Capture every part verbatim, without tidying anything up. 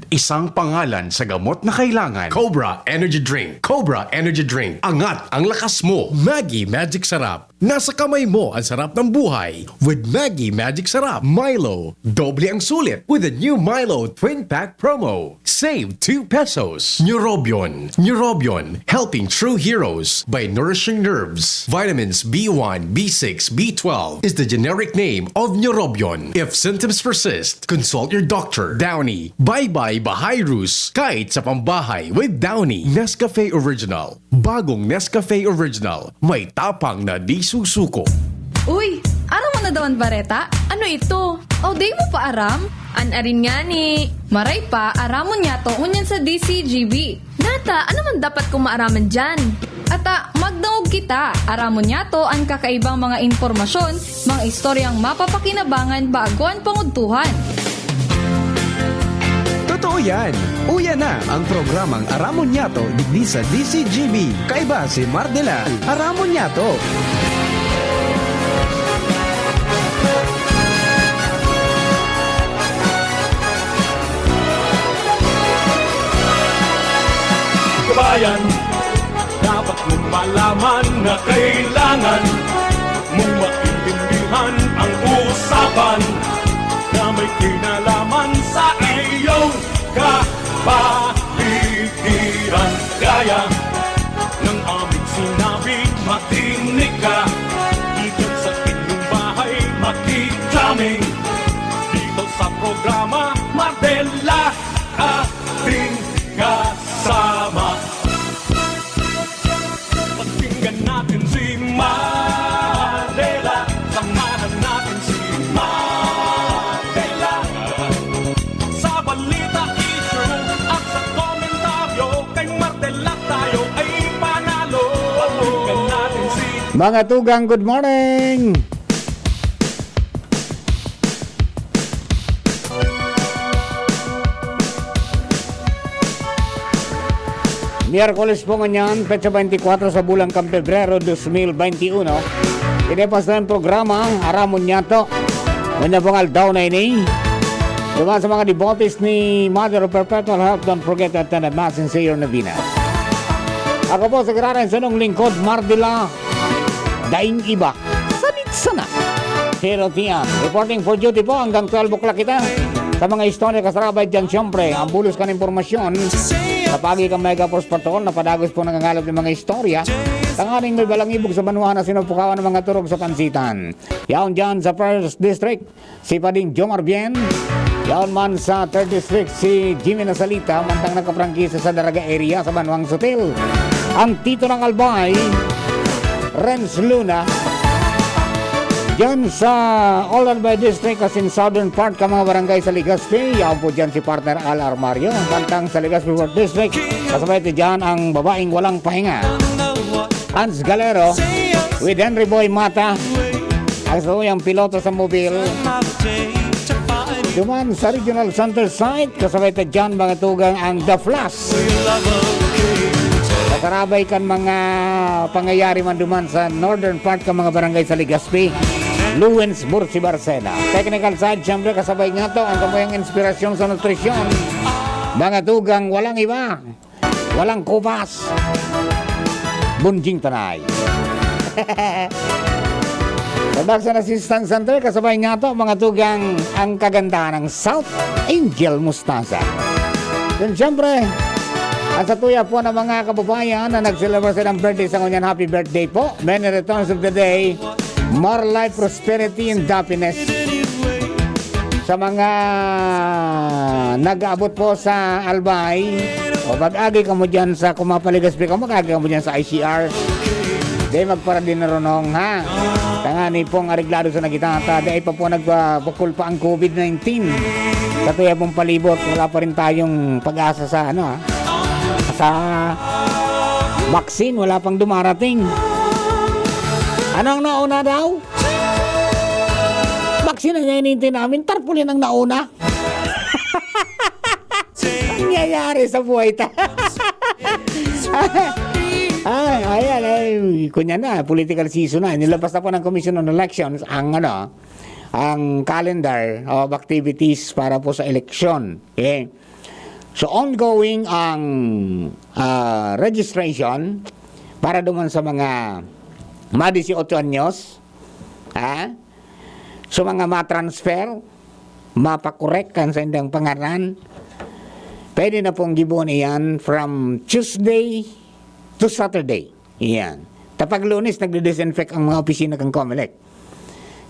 Isang pangalan sa gamot na kailangan. Cobra Energy Drink. Cobra Energy Drink. Angat ang lakas mo. Maggi Magic Sarap. Nasa kamay mo ang sarap ng buhay with Maggi Magic Sarap. Milo, doble ang sulit with the new Milo Twin Pack Promo. Save two pesos. Neurobion. Neurobion, helping true heroes by nourishing nerves. Vitamins B one, B six, B twelve is the generic name of Neurobion. If symptoms persist, consult your doctor. Downy. Bye-bye Bahayrus. Kahit sa pambahay with Downy. Nescafe Original. Bagong Nescafe Original. May tapang na di susuko. Uy, aram mo na daw an bareta? Ano ito? O, di mo pa aram? An arin ngani. Maray pa, aramon niyato ngunyan sa D C G B. Nata, ano man dapat kong maaraman diyan? Ata, magdangog kita. Aramon niyato an kakaibang mga impormasyon, mga istoryang mapapakinabangan bago an pangudtuhan. Totoo yan! Uya na ang programang Aramon Niyato digdi sa D C G B. Kaiba si Mardela. Aramon Niyato! Kabayan, dapat mong malaman na kailangan mong maintindihan ang usapan na may kinalaman sa iyong kapaligiran. Gaya ng aming sinabi, makinig ka. Dito sa inyong bahay, makikita kami. Dito sa programa, Mardela, ating kasama. Pakinggan natin si Mardela. Samahan natin si Mardela. Sa balita, issue at sa komentaryo, kay Mardela tayo ay panalo. Pakinggan natin si Mga tugang, good morning! Miyerkules po ngunyan, petsa twenty-four sa bulan kan Pebrero dos mil veintiuno. Ini po sa programa, Aramon Niyato. Ngunyan pong aldaw na ini. Duman sa mga devotees ni Mother of Perpetual Help, don't forget to attend the Mass and say your novena. Ako po si Graran, sa inyong lingkod, Mardila, daing iba, sabit sana. Pero tiyan, reporting for duty po hanggang twelve o'clock kita. Sa mga istorya kasarabay dyan, siyempre, ang bulos kan impormasyon. Sa pagi kan Mega Force Patrol, napadagos po nangangalap ng mga istorya. Tanganing may balangibog sa banwa na sinupukawan ng mga turog sa pansitan. Yaon dyan sa First District, si Pading Jomar Bien. Yaon man sa Third District, si Jimmy Nasalita, mantang nakaprangkisa sa Daraga area sa Banwang Sutil. Ang Tito ng Albay, Renz Luna. Diyan sa Old Albay District, as in southern part ka mga barangay sa Legazpi, yaon po dyan si partner Al Armario. Mantang sa Legazpi Fourth District, kasabay ito dyan ang babaeng walang pahinga. Hans Galero with Henry Boy Mata, ang satuyang piloto sa mobil. Duman sa Regional Center Site, kasabay ta dyan, mga tugang, ang The Flash. Kakarabay kan mga pangyayari man duman sa northern part kan mga barangay sa Legazpi, Lewins, Bursi, Barcena. Technical side, siyempre, kasabay nga to ang kamuyang inspirasyon sa nutrisyon. Mga tugang, walang iba. Walang kupas. Bunjing Tanay. Production Assistance Center, kasabay nga to, mga tugang, ang kagandahan ng South Angel Mustasa. Then, siyempre, ang satuya po ng mga kababayan na nag-celebrate ng birthday sa ngunyan, happy birthday po. Many returns of the day. More life, prosperity, and happiness. Sa mga nag-aabot po sa Albay, o mag-agi kamo dyan sa, kung mapaligas pi kamo, mag-agi kamo dyan sa I C R. Di magparadinarunong, ha? Tangani pong areglado sa nagitata. Di pa po nagbukol pa ang COVID nineteen. Sa tuya pong palibot, wala pa rin tayong pag-asa sa, ano, ha? Sa vaccine, wala pang dumarating. Anong nauna daw? Vaccine ang hinihintay namin, tarpaulin ang nauna. Nangyayari sa buhay ta. Ay, ayan, ay, kunya na, political season na. Nilabas na po ng Commission on Elections ang, ano, ang calendar of activities para po sa eleksyon. Okay? So, ongoing ang, ah, registration para duman sa mga ma-dieciocho anyos, ha? So, mga ma-transfer, mapakorek kan saindang pangaran, pwede na pong gibohon iyan from Tuesday to Saturday. Iyan. Tapag Lunes, nagdi-disinfect ang mga opisina kan Comelec.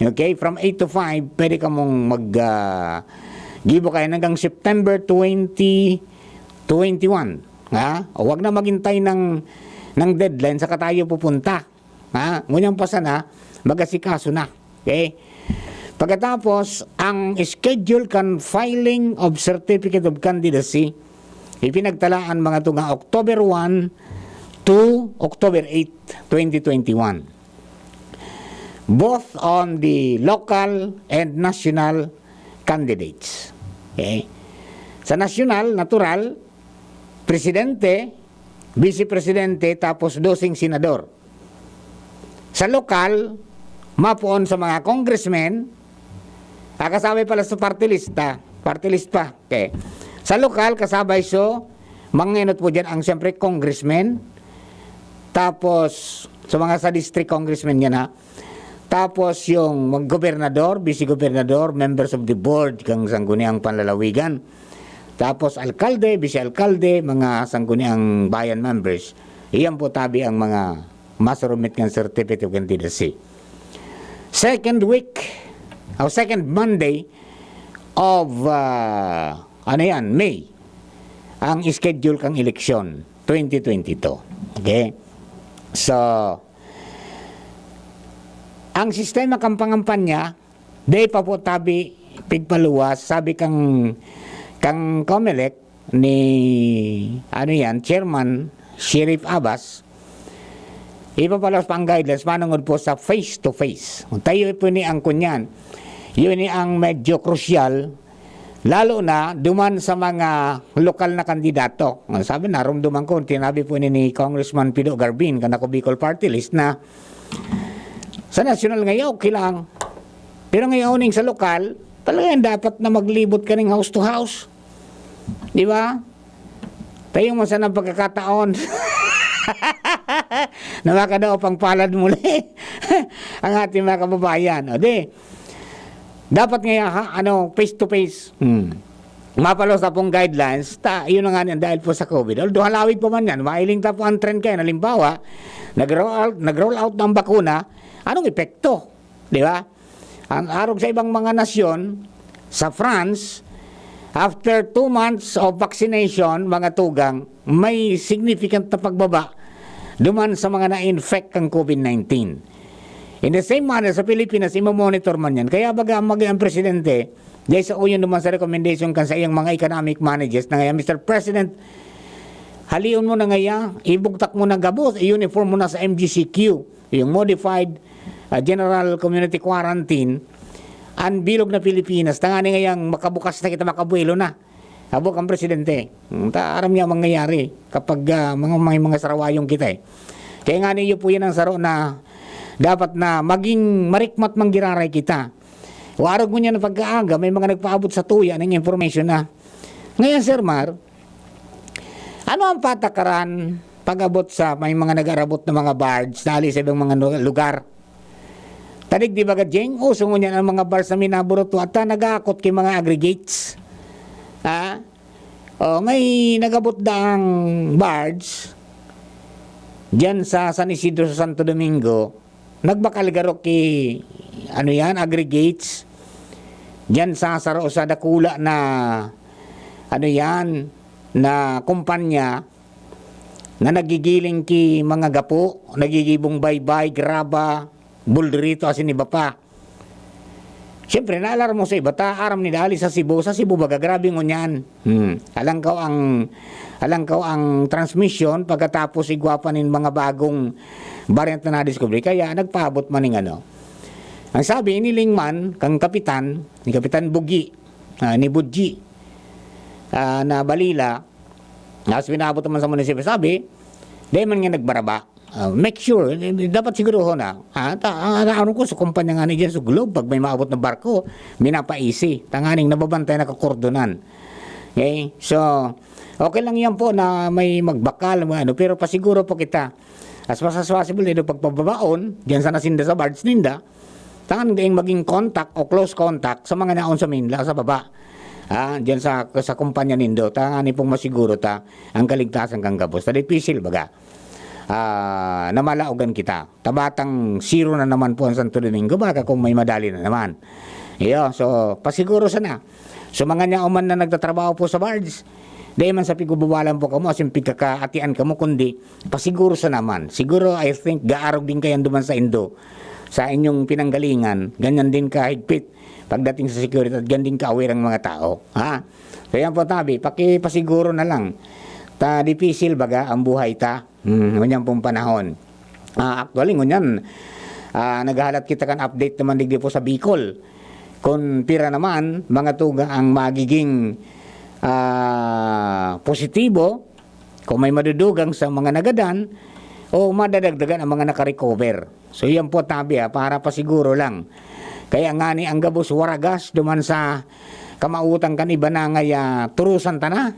Okay? From eight to five, pwede kamong mag, ah, gibo kayo hanggang September twenty twenty-one. Ha? O, wag na maghintay ng, ng deadline saka tayo pupunta. Ha? Ngunyan pa sana, mag-asikaso na. Okay? Pagkatapos, ang schedule kan filing of Certificate of Candidacy, ipinagtalaan mga tunga October one to October eight, twenty twenty-one. Both on the local and national candidates. Okay? Sa nasyonal, natural, presidente, vice presidente, tapos doseng senador. Sa lokal, mapoon sa mga congressmen, ah, kasabay pala sa party list, ah. Party list pa. Okay. Sa lokal, kasabay so, mangenot po dyan ang, siyempre, congressmen. Tapos, sa mga sa district congressmen yan, ha. Tapos, yung mga gobernador, vice-gobernador, members of the board, kang Sangguniang Panlalawigan. Tapos, alkalde, vice-alkalde, mga Sangguniang Bayan members. Iyan po tabi ang mga masurumit ng certificate of candidacy. Second week, o second Monday of, ah, ano yan, May, ang schedule kang eleksyon, twenty twenty-two. Okay? So, ang sistema kang pangampanya, di pa po tabi pigpaluwas, sabi kang, kang Comelec ni, ano yan, Chairman Sheriff Abbas, ipapaluwas pa ang guidelines manungod po sa face-to-face. Tayo po ni ang kunyan. Yun ni ang medyo crucial, lalo na duman sa mga lokal na kandidato. Sabi, narumduman ko, tinabi po ni, ni Congressman Pido Garbin, kan Ako Bicol Party List, na sa nasyonal ngayon, okay lang. Pero ngayon, sa lokal, talagang dapat na maglibot ka ning house to house. Di ba? Tayo mo sana pagkakataon na makadaopang palad muli ang ating mga kababayan. O di, dapat nga, ha, ano, face to face. Hmm. Mapalos na pong guidelines, ta, yun na nga niyan dahil po sa COVID. Although halawig pa man yan, mailing ta po ang trend kayo. Halimbawa, nag-roll out, nag-roll out na ang bakuna, anong epekto? Di ba? Ang arog sa ibang mga nasyon, sa France, after two months of vaccination, mga tugang, may significant na pagbaba duman sa mga na-infect kang COVID nineteen. In the same manner, sa Pilipinas, imamonitor man yan. Kaya baga ang mag-, ang presidente, dahil sa uyon naman sa recommendation kan sa iyang mga economic managers na ngayon, "Mister President, halion mo na ngaya, ibugtak mo na gabos, i-uniform mo na sa M G C Q, yung modified, ah, general community quarantine, ang bilog na Pilipinas, tangani ngayang makabukas na kita, makabuelo na." Habo kang presidente. Hmm, ta-, aram niya ang mangyayari kapag, ah, mga, may mga sarawayong kita eh. Kaya nga niyo po yan ang saro na dapat na maging marikmat manggiraray kita. Warog mo niya na pagkaaga, may mga nagpaabot sa tuya ng information na. Ngayon, Sir Mar, ano ang patakaran pag-abot sa may mga nag-arabot na mga barge na ali sa ibang mga nu-, lugar? Tanig di baga, Jeng, uso ngunyan ang mga barge na minaburuto at nag-aakot kay mga aggregates. Ha? O, ngay nag-abot daang barge diyan sa San Isidro sa Santo Domingo, nagbakal garo ki, ano yan, aggregates. Diyan sa saro sa dakula na, ano yan, na kumpanya na nagigiling ki mga gapo, nagigibong baybay, graba, bulderito, asin iba pa. Siyempre, naalarmo sa iba ta, aram ni dali sa Cebu, sa Cebu baga, grabe ngunyan. Hmm. Alangkaw ang, alangkaw ang transmission pagkatapos igwa pa nin mga bagong variant na nadiskubre. Kaya nagpaabot man ning ano. Ang sabi, iniling man kang kapitan, ni Kapitan Bugi, ah, ni Budji, ah, na balila, as pinaabot naman sa munisipyo, sabi, "Dahil man nga nagbaraba, ah, make sure, eh, dapat siguruhon na." Ah, ta-, ah, ano ko, sa kumpanya nga ni Jens Globe, pag may maabot na barko, minapaisi. Tanganing nababantay, nakakordonan. Okay? So, Okay lang yan po na may magbakal, mga ano, pero pasiguro po kita. As much as possible, ito pagpababaon, diyan sa nasinda sa barge ninda, tangan daing maging contact o close contact sa mga naon sa main la-, sa baba. Ah, diyan sa, sa kumpanya nindo, tangan pong masiguro ta ang kaligtasan kan gabos. Sa dipisil, baga. Ah, na malaogan kita. Tabatang zero na naman po ang Santo Domingo, baka kung may madali na naman. Iyo, so, pasiguro sana. So, mga nyaoman na nagtatrabaho po sa barge, dahil man sa pigubuwalan po kamo, asin pigkakaatian kamo, kundi pasiguro sa naman. Siguro, I think, gaarog din kayan duman sa indo, sa inyong pinanggalingan, ganyan din kahigpit pagdating sa seguridad, ganyan din ka-aware ang mga tao. Ha? So, yan po, tabi, pakipasiguro na lang. Ta, dipisil, baga, ang buhay ta. Hmm, ngunyan pong panahon. Ah, actually, ngunyan, ah, naghahalat kita kan update naman digdi po sa Bicol. Kung pira naman, mga tugang ang magiging, ah, positibo, kung may madudugang sa mga nagadan, o madadagdagan ang mga nakarecover. So, yan po, tabi, ah, para pasiguro lang. Kaya nga ni ang gabos waragas duman sa kamautan kan iba na ngaya turusan ta na.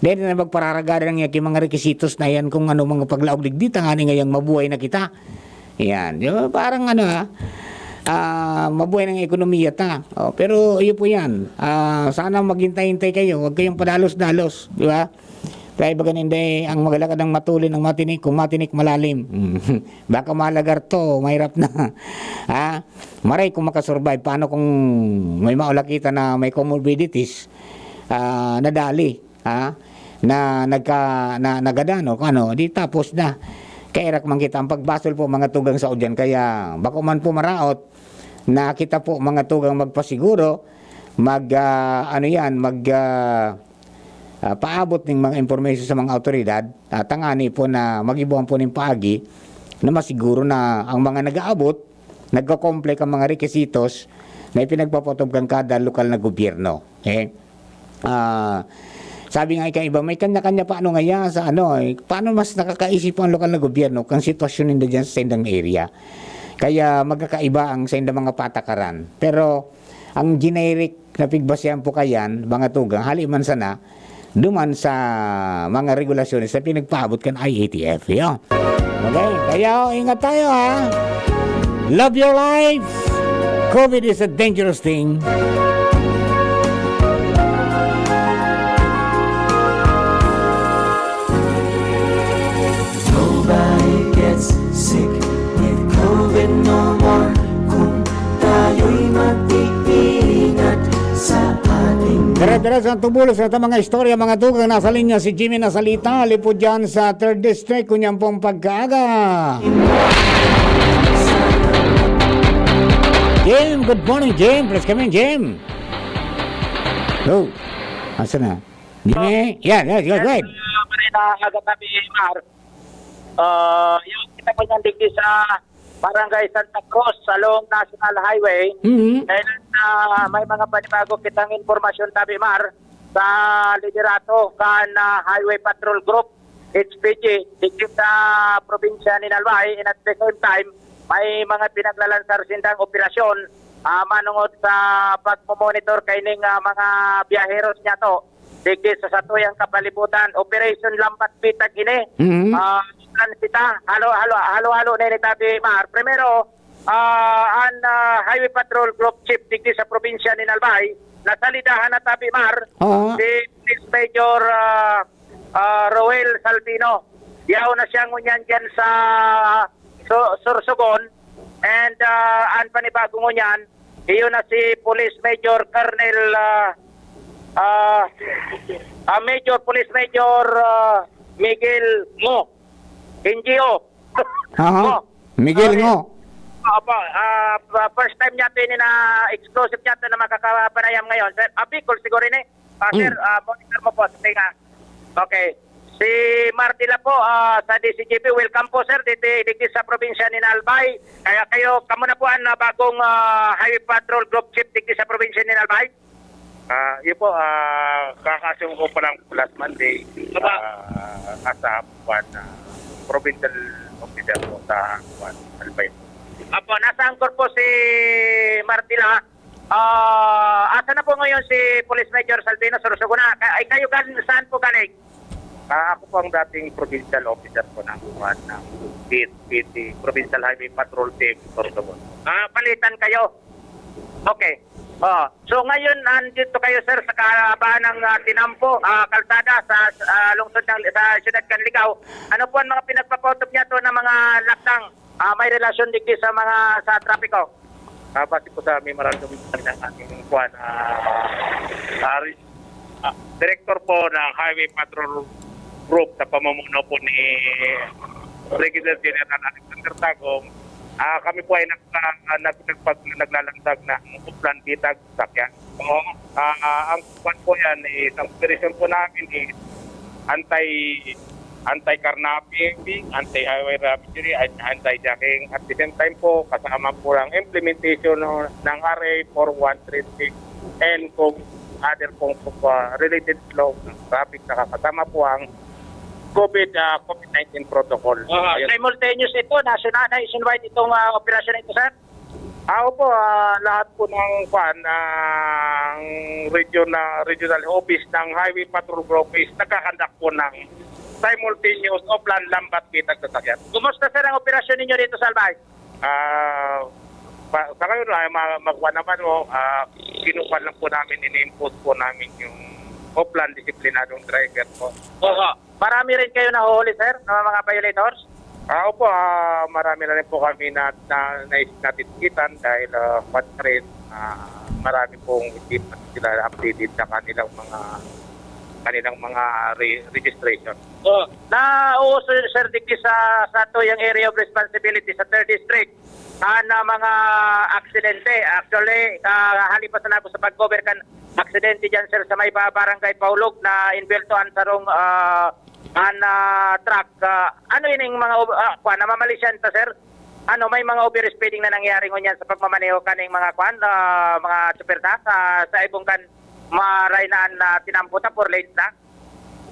Dai na magpararagada niya ki mga rekisitos na yan kung ano mga paglaog digdi, tangani ngayang mabuhay na kita. Yan. Di ba? Parang ano, ha? Ah, mabuhay ng ekonomiya ta. Oh, pero iyo po yan. Ah, sana maghintay-hintay kayo. Huwag kayong padalos-dalos. Di ba? Kaya iba ganin, dai ang magalakad ng matulin ang matinik, kung matinik malalim. Baka malagar to, mahirap na. Ha? Maray kung makasurvive. Paano kung may maulakita na may comorbidities? Ah, nadali. Ha? Na nagka-, na nagadan o kung ano, di tapos na. Kairak man kita ang pagbasol po, mga tugang, sa udyan. Kaya bako man po maraot na kita po, mga tugang, magpasiguro, mag, ah, ano yan, mag, ah, ah, paabot ning mga impormasyon sa mga awtoridad, ah, tangani po na magibuan po ning paagi na masiguro na ang mga nag-aabot, nagko-comply kan mga rekisitos na ipinagpapaotob kan kada lokal na gobyerno. Eh, ah, sabi nga ika iba, may kanya-kanya pa ano ngaya sa ano, eh, paano mas nakakaisip ang lokal na gobyerno kang sitwasyon ninda diyan sa saindang area? Kaya magkakaiba ang saindang mga patakaran. Pero ang generic na pigbasehan po kayan, mga tugang, hali man sana, duman sa mga regulasyones na pinagpaabot kan I A T F. Iyo. Okay? Kaya, oh, ingat tayo, ha? Love your life. COVID is a dangerous thing. Nobody gets sick with COVID no more kung tayo'y mag-iingat sa ating Dire-diretso ang tubulos sa mga istorya, mga tugang. Nasa linya si Jimmy Nasalita, lipod dyan sa third District. Kunyan pong pagkaaga. Jim, good morning, Jim. Please come in, Jim. Hello. Asa na? Jimmy? Yeah, yeah, yeah, go ahead. Ah, Marina, aga tabi, Mar. Ah, yung kita po niyang digdi sa Barangay Santa Cruz, along National Highway. Mhm. Kailan, ah, may mga panibago kitang impormasyon, tabi, Mar, sa liderato kan, ah, Highway Patrol Group, H P G, digdi sa probinsya ni Albay, and at the same time, may mga pinaglalansar sindang operasyon, ah, manungod sa pagmo-monitor kaining, ah, mga biyaheros niya to. Digdi sa satuyang kapalibutan, Operation Lambat Bitag ini. Mhm. Ah, transita, halo, halo, halo-halo na ini, tabi, Mar. Primero, ah, an, ah, Highway Patrol Group Chief digdi sa probinsya ni Albay, nasalidahan na, tabi, Mar, Oo. si Police Major, ah, ah, Roel Salvino. Yaon na siya ngunyan dyan sa Su-, Sorsogon. And, ah, an panibago ngunyan, iyo na si Police Major Colonel, ah, ah, ah, Major, Police Major, ah, Miguel Ngo. N G O. Aha. Ngo. Miguel Okay. Ngo. Opo, ah, pa-, first time niya to ini na explosive niya to na makakapanayam ngayon. Sir, ah, Bicol siguro ini. Ah, sir, Mm. ah, monitor mo po sa tenga. Okay. Si Martila po, ah, sa D C G P, welcome po, sir, dito, dito sa probinsya ni Albay. Kaya kayo, kamo na po ang, ah, bagong, ah, Highway Patrol Group Chief dito sa probinsya ni Albay. Ah, yun po, ah, kaka-assume ko pa lang last Monday, Aba. ah, as a, kuwan, ah, provincial officer po sa, kuwan, Albay. Apo, nasa Angkor po si Martila. Ah, asa na po ngayon si Police Major Salvino Sorsogon? Ka-, ay, kayo gan-, saan po galing? Ah, ako po ang dating provincial officer po ng, ng P P T, Provincial Highway Patrol Team, Sorsogon. Ah, palitan kayo. Okay. Oh, so ngayon, nandito kayo, sir, sa kahabaan ng, ah, Tinampo, ah, kalsada sa, ah, lungsod ng, sa siyudad Canligao. Ano po ang mga pinagpapautob niya to ng mga lakdang, ah, may relasyon digdi sa mga, sa trapiko? Ah, base po sa memorandum ng ating kuwan, ah, ah, re-, ah, director po ng Highway Patrol Group sa pamumuno po ni Brigadier General Alexander Tagong, ah, kami po ay nag-, ah, nag-, nagpag-, naglalantag ng Oplan Bitag sakyan. Oo. Ah, ah, ang kuwan po yan is, ang operasyon po namin is anti, anti-carnapping, anti-highway robbery, at anti-jacking. At the same time po, kasama po ang implementation ng, ng R A four one three six and kung other pong, ah, related law ng traffic, nakakasama po ang COVID, ah, COVID nineteen protocol. Ah, ayun. Simultaneous ito, national, nationwide itong, ah, operasyon na ito, sir? Ah, opo, ah, lahat po ng, kwan, ng region na, regional office ng Highway Patrol Group is nagkakandak po ng simultaneous Oplan Lambat Bitag sasakyan. Kumusta, sir, ang operasyon ninyo dito sa Albay? Ah, pa, sa ngayon, ay, ma-, magwa naman, oh, ah, kinukuha lang po namin, ini-impose po namin yung Oplan disiplinadong driver po. Oho. Marami rin kayo nahuhuli, sir, na mga violators? Ah, opo, ah, marami na rin po kami na, na, na, natitikitan dahil, ah, kwan pa rin, ah, marami pong hindi pa sila updated sa kanilang mga, kanilang mga re-, registration. Oh, nauuso, sir, digdi sa, sa tuyang area of responsibility sa third district, ah, na mga aksidente. Actually, ah, hali pa sana ako sa pag-cover kan aksidente dyan, sir, sa may ba-, barangay Paulog na inbelto an sarong, ah, an, ah, truck. Ah, ano yun yung mga ob-, ah, kwan, namamalisyan ta, sir? Ano, may mga overspeeding na nangyari ngunyan sa pagmamaneho kaning mga kwan, ah, mga tsuper ta sa, sa ibong kan maray na an, ah, Tinampo ta, four lanes na?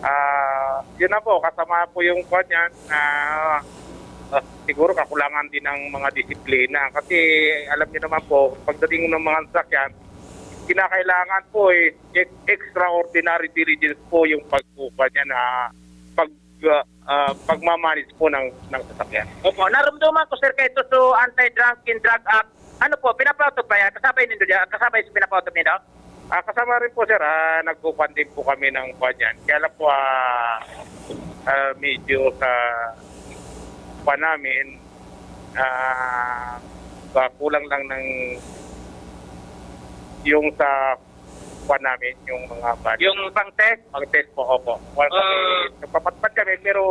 Ah, yun na po, kasama po yung kwan yan, ah, ah, siguro kakulangan din ng mga disiplina. Kasi alam niyo naman po, pagdating ng mga sasakyan, kinakailangan po, eh, ex-, extraordinary diligence po yung pagkukuha niya na pag, ah, ah, pagmamanage po ng, ng sasakyan. Opo, narumduman ko, sir, kay ito, so, Anti-Drunk and Drug Act. Ano po, pinapautob ba yan? Kasabay nindo diyan? Kasabay sa pinapautob nindo? Ah, kasama rin po, sir, ah, nagkukuhan din po kami ng kuwan yan. Kaya lang po, ah, ah, medyo sa kuwan namin, ah, ba, kulang lang ng yung sa kuwan namin, yung mga bali. Yung pang-test? Pang-test po, opo. Well, kami, Ah. nagpapatpat kami, pero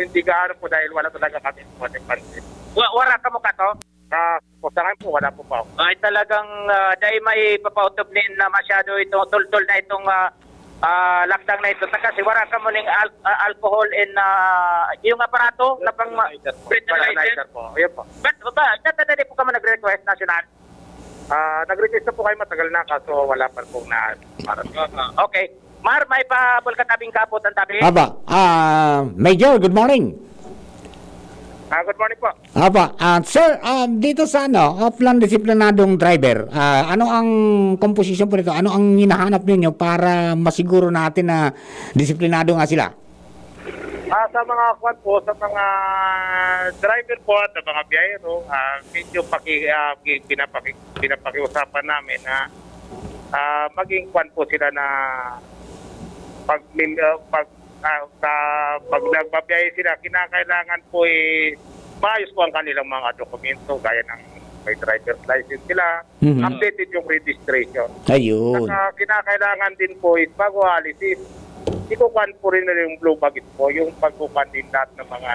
hindi gaano po dahil wala talaga kami kuwan yung pang-test. Wa-, wara kamo kato? Ah, po, sa ngayon po, wala po pa. Ay, talagang, ah, dai maipapautob nin na masyado itong tultol na itong, ah, ah, lakdang na ito. Ta kasi wara kamo ning al-, ah, alcohol and, ah, yung aparato na pang ma-, Breathalyzer po. Breathalyzer. Breathalyzer po. Ayun po. Ba't ba, natadali po ka mo nag-request, National? Ah, nag-request na po kayo matagal na, kaso wala pa pong na para. Okay. Mar, may pahabol ka tabing kaputan tabi? Aba, ah, Major, good morning. Ah, good morning po. Aba, ah, sir, ah, dito sa ano, Oplan disiplinadong driver, ah, ano ang komposisyon po nito? Ano ang hinahanap ninyo para masiguro natin na disiplinado nga sila? Ah, sa mga kwan po, sa mga driver po at sa mga biyahero, ah, medyo paki-, ah, pi-, pinapaki-, pinapakiusapan namin na, ah, maging kwan po sila na pag, ah, pag, ah, sa, pag nagbabiyahe sila, kinakailangan po, eh, maayos po ang kanilang mga dokumento, gaya ng may driver's license sila, Mhm. updated yung registration. Ayun. Saka kinakailangan din po is bago aalis is, ikukuhan po rin nila yung blue baggage po, yung pagkukuhan din lahat ng mga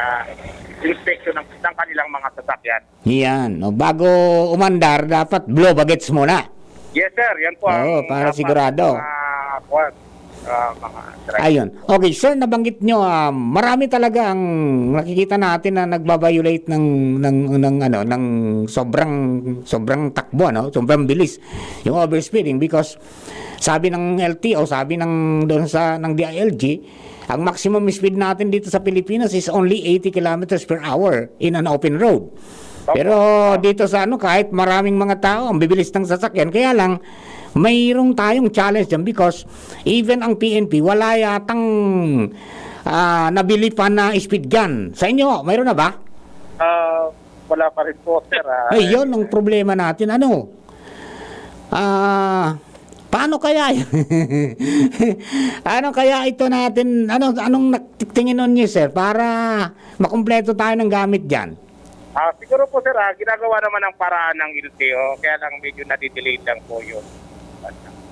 inspection ng, ng kanilang mga sasakyan. Yan. No, bago umandar, dapat blue baggage muna. Yes, sir. Yan po Oo, ang para dapat, sigurado. Ah, kuwan, ah, mga driver. Ayun. Okay, sir, nabanggit nyo, ah, marami talaga ang nakikita natin na nagbabiolate ng, ng, ng, ano, ng sobrang, sobrang takbo, ano, sobrang bilis. Yung overspeeding because sabi ng L T O, sabi ng, doon sa, ng D I L G, ang maximum speed natin dito sa Pilipinas is only eighty kilometers per hour in an open road. Pero dito sa ano, kahit maraming mga tao, ang bibilis ng sasakyan. Kaya lang, mayroong tayong challenge dyan because even ang P N P, wala yatang ah, nabili pa na speed gun. Sa inyo, mayroon na ba? Ah, wala pa rin po, sir. Ah, Ay, yun ang problema natin. Ano? Ah, paano kaya? Ano kaya ito natin? Ano anong tingin niyo, sir, para makumpleto tayo ng gamit diyan? Ah, siguro po, sir, ah, ginagawa naman ang paraan ng L T O, kaya lang medyo nadidelay lang po yun.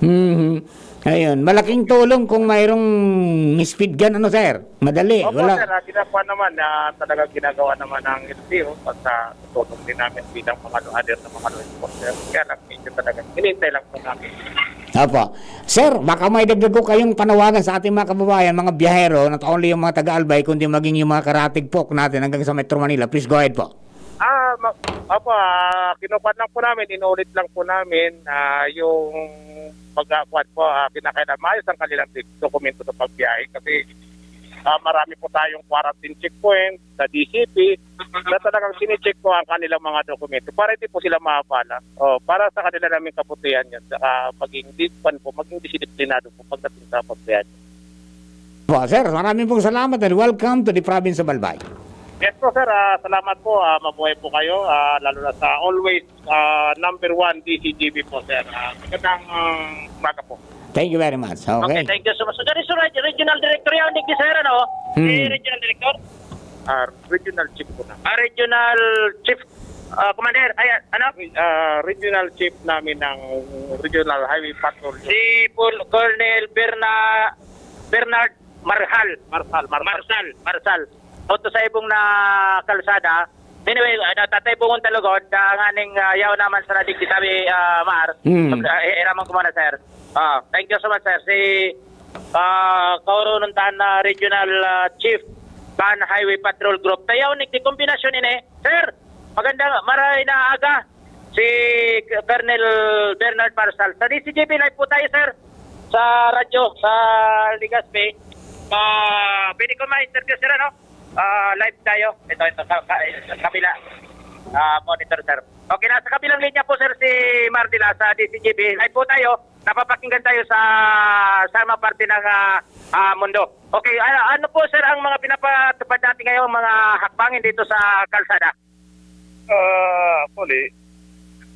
Mhm. Ayun, malaking tulong kung mayroong speed gun, ano, sir? Madali, Opo, wala. sir, ah, ginagawa naman, ah, talaga ginagawa naman ng L T O, pagka tutulong din namin bilang mga luhader na mga law enforcer. Kaya lang, medyo talaga, hinihintay lang po namin. Opo. Sir, baka may dagdag ko kayong panawagan sa ating mga kababayan, mga biyahero, not only yung mga taga-Albay, kundi maging yung mga karatig folk natin hanggang sa Metro Manila. Please go ahead po. Ah, ma- opo, ah, kinukuha lang po namin, inuulit lang po namin ah, yung pagkakuan po, ah, kinakailangan maayos ang kanilang dokumento sa pagbiyahe kasi ah, marami po tayong quarantine checkpoint sa D C P na talagang sinicheck po ang kanilang mga dokumento para hindi po sila maabala. Oh, para sa kanila naming kabutihan yan, saka maging discipline po, maging disiplinado po pagdating sa pagbiyahe. Po, sir, maraming pong salamat and welcome to the province of Albay. Yes po, sir. Ah, salamat po. Ah, mabuhay po kayo. Ah, lalo na sa always ah, number one D C G B po, sir. Ah, magandang ah, umaga po. Thank you very much. Okay, Okay. thank you so much. Dari sa reg- regional director yan, digdi sir, ano? Si Hmm. regional director? Ah, regional chief po na. Ah, regional chief, ah, commander, ay, ano? Ah, regional chief namin ng Regional Highway Patrol. Si Pol- Colonel Berna, Bernard Marhal. Marsal, Marsal. Marsal, Marsal. Punto sa ibong na kalsada. Anyway, ano, Tatay Bungon Talugod, ah, nganing ah, yaw naman sa nadig sabi, ah, Mar. Hmm. Ah, eh, iraman ko muna, sir. Ah, thank you so much, sir. Si ah, Kaurununtan na Regional ah, Chief kan Highway Patrol Group. Tayaw ni di kombinasyon ini. Sir, magandang maray na aga. Si Colonel Bernard Marsal. Sa D C G B live po tayo, sir. Sa radyo, sa Legazpi. Ah, pwede ko ma-interview, sir, ano? Ah, live tayo. Ito, ito, sa, sa, sa kabila. Ah, monitor, sir. Okay, nasa kabilang linya po, sir, si Mardila sa D C G B. Live po tayo. Napapakinggan tayo sa, sa mga parte ng ah, ah, mundo. Okay, ah, ano po, sir, ang mga pinapatupad natin ngayong mga hakbangin dito sa kalsada? Ah, actually,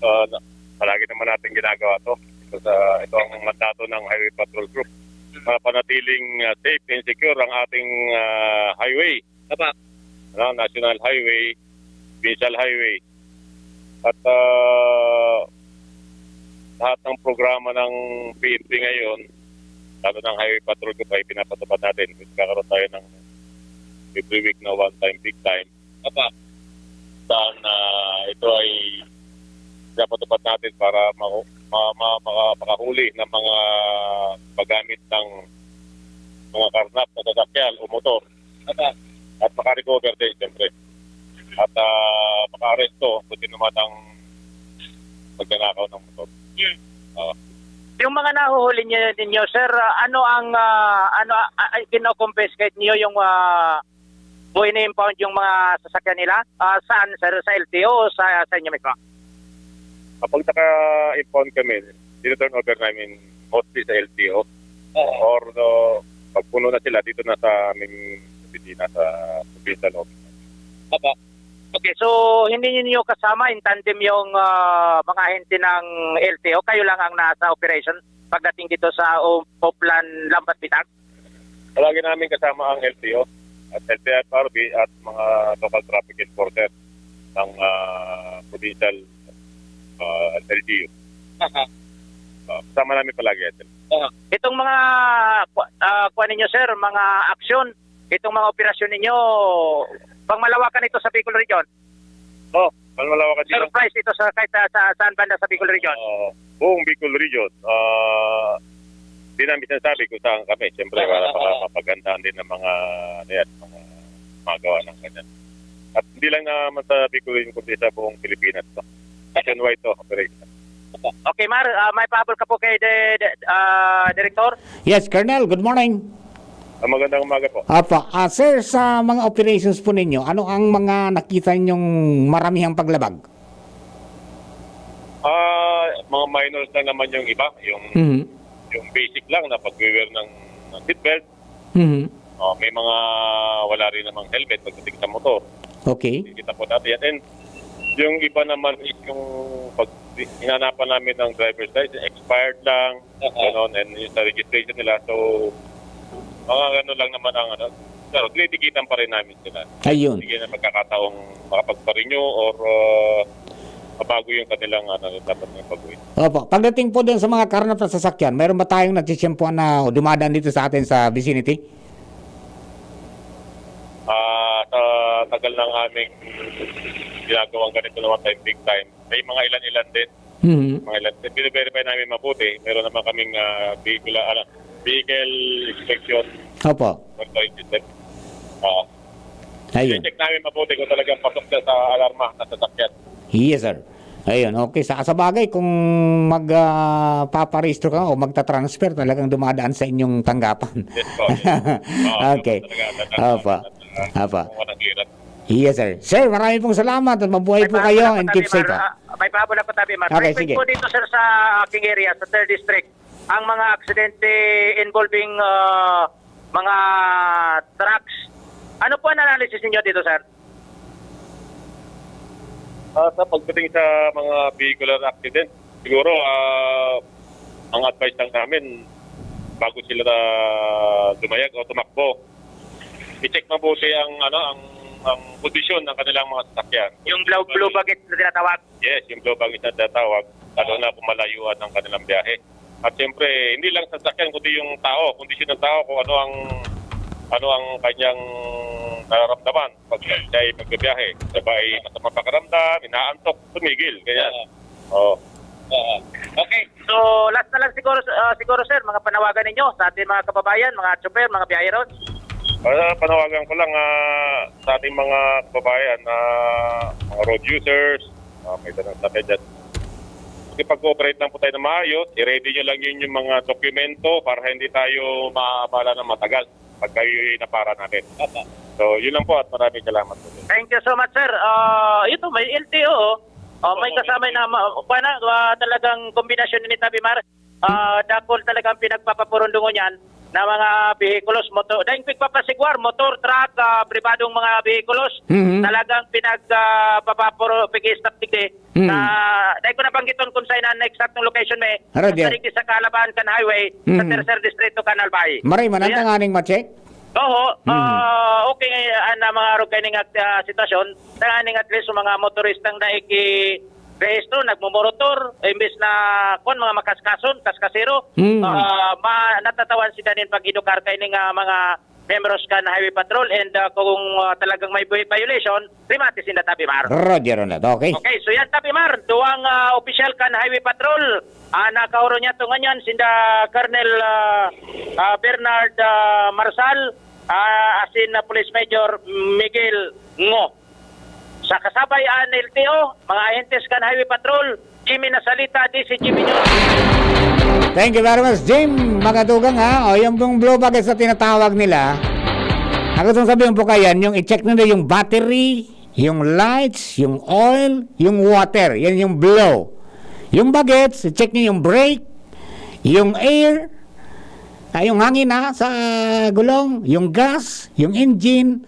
ah, na- palagi naman natin ginagawa to. Ito sa ito ang mandato ng Highway Patrol Group. Mapanatiling ah, safe and secure ang ating ah, highway. Apa? Ano, National Highway, Provincial Highway. At ah, lahat ng programa ng P N P ngayon, lalo ng Highway Patrol Group ay pinapatupad natin. Nagkakaroon tayo ng every week na one time, big time. Apa? Saan ah, ito ay pinapatupad natin para ma- ma- ma- maka- makahuli ng mga paggamit ng mga karnap na sasakyan o motor. Apa? At makarecover din, siyempre. At ah, makaaresto kung sino man ang magnanakaw ng motor. Yung mga nahuhuli niyo ninyo, sir, ah, ano ang ah, ano ah, ah, kino-confiscate niyo yung ah, o ini-impound yung mga sasakyan nila? Ah, saan, sir? Sa L T O o sa, sa inyo mismo? Kapag naka-impound kami, tinaturn over namin mostly sa L T O. Oo. Or no, pag puno na sila, dito na sa aming opisina sa provincial office. Apa? Okay, so hindi niyo kasama in tandem yung ah, mga ahente ng L T O? Kayo lang ang nasa operation pagdating dito sa O- Oplan Lambat Bitag? Palagi namin kasama ang L T O at L T F R B at mga local traffic enforcer ng ah, provincial ah, L G U. Aha. Ah, kasama namin palagi yan. Itong mga ku- ah, kuha ninyo, sir, mga aksyon, itong mga operasyon ninyo, pang malawakan ito sa Bicol Region? Oh, malalawakan dito. Surprise ito sa kahit sa, sa saan banda sa Bicol Region? Ah, buong Bicol Region. Ah, di namin sinasabi kung saan kami. Siyempre, para Ah, para ah. mapagandaan din ng mga, ano yan, mga magawa ng ganyan. At hindi lang naman sa Bicol Region, kundi sa buong Pilipinas. No? Nationwide to, operation. Okay, Mar, ah, may pahabol ka po kay de, de, ah, Director? Yes, Colonel, good morning. Ah, magandang umaga po. Apa, ah, sir, sa mga operations po ninyo, ano ang mga nakita ninyong maramihang paglabag? Ah, mga minors lang naman yung iba, yung Mhm. yung basic lang na pag-wear ng, ng seatbelt. Mhm. Oh, may mga wala rin namang helmet pagdating sa motor. Okay. Kita po natin yan. And yung iba naman is yung pag hinanapan namin ng driver's license, expired lang, ganon, and yung sa registration nila. So, mga ano lang naman ang ano, pero tinitikitan pa rin namin sila. Ayun. Sige na pagkakataong makapagpa-renew or uh, mabago yung kanilang ano, dapat na baguhin. Opo. Pagdating po din sa mga karnap na sasakyan, mayroon ba tayong natsitsimpuan na dumadaan dito sa atin sa vicinity? Ah, sa tagal ng aming ginagawang ganito naman time, big time, may mga ilan-ilan din. Mhm. Mga ilan. Bine-verify namin mabuti. Meron naman kaming ah, vehicle, ano, vehicle inspection Opo. monitoring system. Oo. Ayun. Check namin mabuti kung talagang pasok siya sa alarma na sasakyan. Yes, sir. Ayun, okay. Sa, sa bagay, kung mag, ah, paparehistro ka o magta-transfer, talagang dumadaan sa inyong tanggapan. Yes po. Yes. Oo, Okay. talaga, talaga, Opo. talaga, Opo. kung walang clearance. Yes, sir. Sir, maraming pong salamat at mabuhay po May kayo pahabol and ako, keep Tabi safe Mar. po. Ah, may pahabol ako, Tabi Mar. Okay, May sige. po dito, sir, sa aking area, sa third district, ang mga aksidente involving ah, mga trucks. Ano po ang analysis ninyo dito, sir? Ah, sa pagdating sa mga vehicular accident, siguro ah, ang advice lang namin bago sila ah, lumayag o tumakbo, i-check mabuti ang ano ang ang kondisyon ng kanilang mga sasakyan. Yung blue, blue baggage na tinatawag. Yes, yung blue baggage na tinatawag, lalo na kung malayuan ang kanilang biyahe. At siyempre, hindi lang sasakyan kundi yung tao, kondisyon ng tao kung ano ang ano ang kanyang nararamdaman pag siya ay magbibiyahe. Siya ba ay masama pakiramdam, inaantok, tumigil, ganyan. Oo. Oo. Okay. So, last na lang siguro, ah, siguro, sir, mga panawagan ninyo sa ating mga kababayan, mga chopper, mga biyaheros. Ah, panawagan ko lang ah, sa ating mga kababayan na mga road users, uh, may dalang sakyan dyan. Makipag-cooperate lang po tayo na maayos, i-ready nyo lang yun yung mga dokumento para hindi tayo maabala ng matagal pag kayo napara natin. So, yun lang po at maraming salamat po. Thank you so much, sir. Ah, ito, may L T O. Oh, may kasama na ma- pa na, ah, talagang kombinasyon ni Tabi Mar. Ah, dakul talagang pinagpapapurundungon yan na mga vehikulos, motor, dahil pigpapasigwar, motor, truck, ah, pribadong mga vehikulos, Mhm. talagang pinag ah, papapuro, pig-stop digdi. Mhm. Sa, dahil ko nabanggiton kung saan ang eksaktong location may, Roger. Sa digdi sa Kalaban kan highway, sa Mhm. Tercer Distrito, Canal Bay. Maray man, So, ang yan. Tanganing ma-check? Oo, Mhm. ah, okay nga yan ang mga rugay ning ah, sitwasyon. Tanganing at least sa mga motoristang naiki rehistro, nagmumorotor, imbes na kung mga makaskason, kaskasero, Mm. ah, ma, natatawan sila nin pag-edukar kay ning ah, mga membros kan Highway Patrol and ah, kung ah, talagang may vi- violation, rimati sinda Tabi Mar. Roger on that. Okay. Okay, so yan Tabi Mar, duwang ah, opisyal kan Highway Patrol, ah, nakahuro niya to nganyan, sinda Colonel ah, ah, Bernard ah, Marsal, ah, asin na Police Major Miguel Ngo. Sa kasabay an L T O, mga ahentes kan Highway Patrol, Jimmy Nasalita, D C Jimmy News. Thank you very much, Jim. Mga tugang, ha? O, yung pong blue baggage na tinatawag nila, ang gustong sabihin po kayan, yung i-check nila yung battery, yung lights, yung oil, yung water. Yan yung blue. Yung bagets, i-check nyo yung brake, yung air, ah, yung hangin, ha, sa gulong, yung gas, yung engine,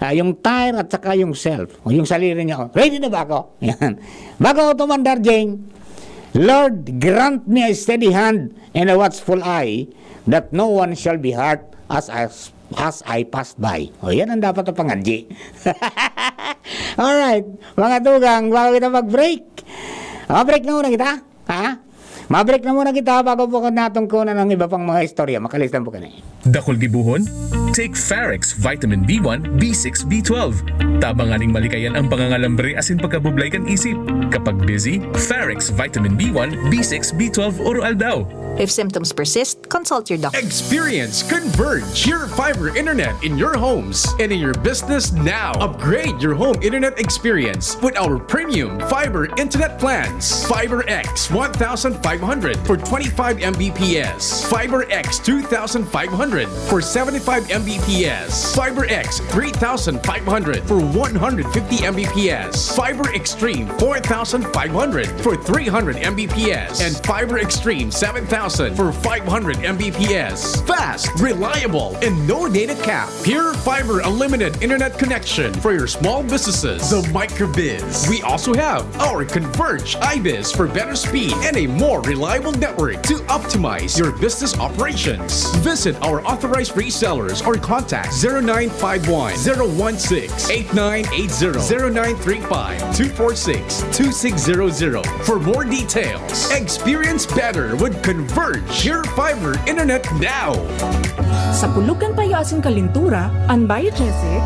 ah, yung tire, at saka yung self. O, yung sarili nyo. Ready na ba ako? Yan. Bago ako tumandar, Jing, Lord, grant me a steady hand and a watchful eye, that no one shall be hurt as I, as I pass by. O, yan ang dapat na pangadji. Alright, mga tugang, bago kita mag-break. Ah, break na muna kita. Ha? Ma-break na muna kita bago po natungkunan ang iba pang mga istorya. Makalistan po kami. Dakul gibohon? Take Farex Vitamin B one, B six, B twelve. Tabang nganing malikayan ang pangangalambre asin pagkabublay kan isip. Kapag busy, Farex Vitamin B one, B six, B twelve, Oro Aldaw. If symptoms persist, consult your doctor. Experience Converge, your fiber internet in your homes and in your business now. Upgrade your home internet experience with our premium fiber internet plans. Fiber X one thousand five hundred for twenty-five M B P S. Fiber X two thousand five hundred for seventy-five M B P S, Fiber X three thousand five hundred for one hundred fifty M B P S, Fiber Extreme four thousand five hundred for three hundred M B P S, and Fiber Extreme seven thousand for five hundred M B P S. Fast, reliable, and no data cap. Pure Fiber Unlimited Internet Connection for your small businesses. The Microbiz. We also have our Converge iBiz for better speed and a more reliable network to optimize your business operations. Visit our authorized resellers or contact zero nine five one, zero one six, eight nine eight zero, zero nine three five, two four six, two six zero zero for more details. Experience better with Converge Pure Fiber Internet now. Sa pulog kan payo asin kalintura, an Biogesic,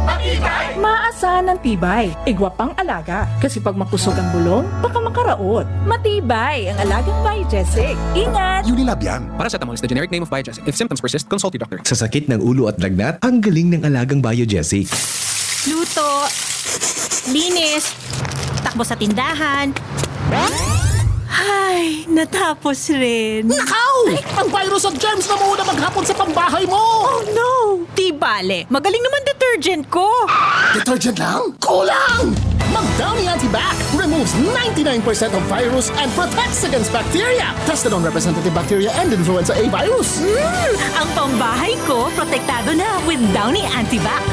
maasan an tibay. Igwa pang alaga, kasi pag makusog ang bulong, baka makaraot. Matibay ang alagang Biogesic. Ingat! Unilab yan. Paracetamol is the generic name of Biogesic. If symptoms persist, consult your doctor. Sa sakit ng ulo at lagnat, ang galing ng alagang Biogesic. Luto, linis, takbo sa tindahan. Ay, natapos rin. Nakaw! Ang virus at germs na muna maghapon sa pambahay mo! Oh no! Di bale, magaling naman detergent ko. Detergent lang? Kulang! Mag Downy Antibac removes ninety-nine percent of virus and protects against bacteria. Tested on representative bacteria and influenza A virus. Hmm, ang pambahay ko protektado na with Downy Antibac.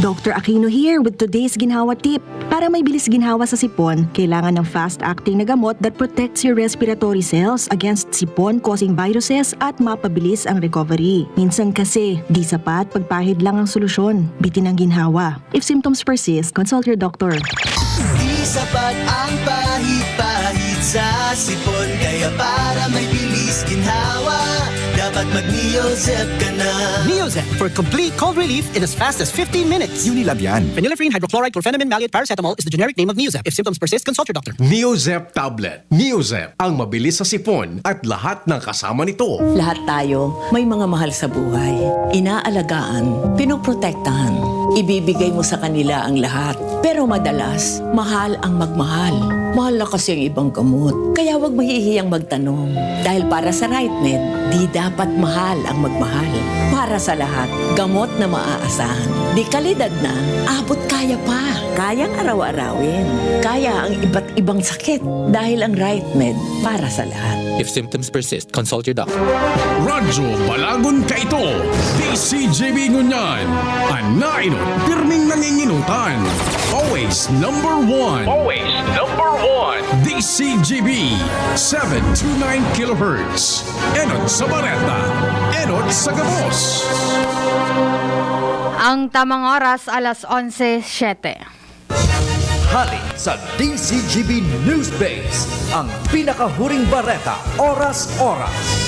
Dr. Aquino here with today's ginhawa tip. Para may bilis ginhawa sa sipon, kailangan ng fast-acting na gamot that protects your respiratory cells against sipon-causing viruses at mapabilis ang recovery. Minsan kasi, di sapat pagpahid lang ang solusyon. Bitin ang ginhawa. If symptoms persist, consult your doctor. Di sapat ang pahid-pahid sa sipon. Kaya para may bilis ginhawa, dapat mag-Neozep ka na. Neozep for complete cold relief in as fast as fifteen minutes. Unilab yan. Phenylephrine hydrochloride chlorphenamine maleate paracetamol is the generic name of Neozep. If symptoms persist, consult your doctor. Neozep tablet. Neozep, ang mabilis sa sipon at lahat ng kasama nito. Lahat tayo may mga mahal sa buhay. Inaalagaan, pinoprotektahan, ibibigay mo sa kanila ang lahat. Pero madalas, mahal ang magmahal. Mahal na kasi ang ibang gamot. Kaya wag mahihiyang magtanong. Dahil para sa RightMed, di dapat mahal ang magmahal. Para sa lahat, gamot na maaasahan. Di kalidad na, abot kaya pa. Kayang araw-arawin. Kaya ang iba't ibang sakit. Dahil ang RightMed para sa lahat. If symptoms persist, consult your doctor. Radyo Balagon Kaito, D C G B ngunyan. An nainot, pirming nanginginutan. Always number one. Always number one. D C G B, seven two nine kilohertz. Enot sa bareta, enot sa gabos. Ang tamang oras, alas onse siyete. Hali sa D C G B Newsbase, ang pinakahuring bareta, oras-oras.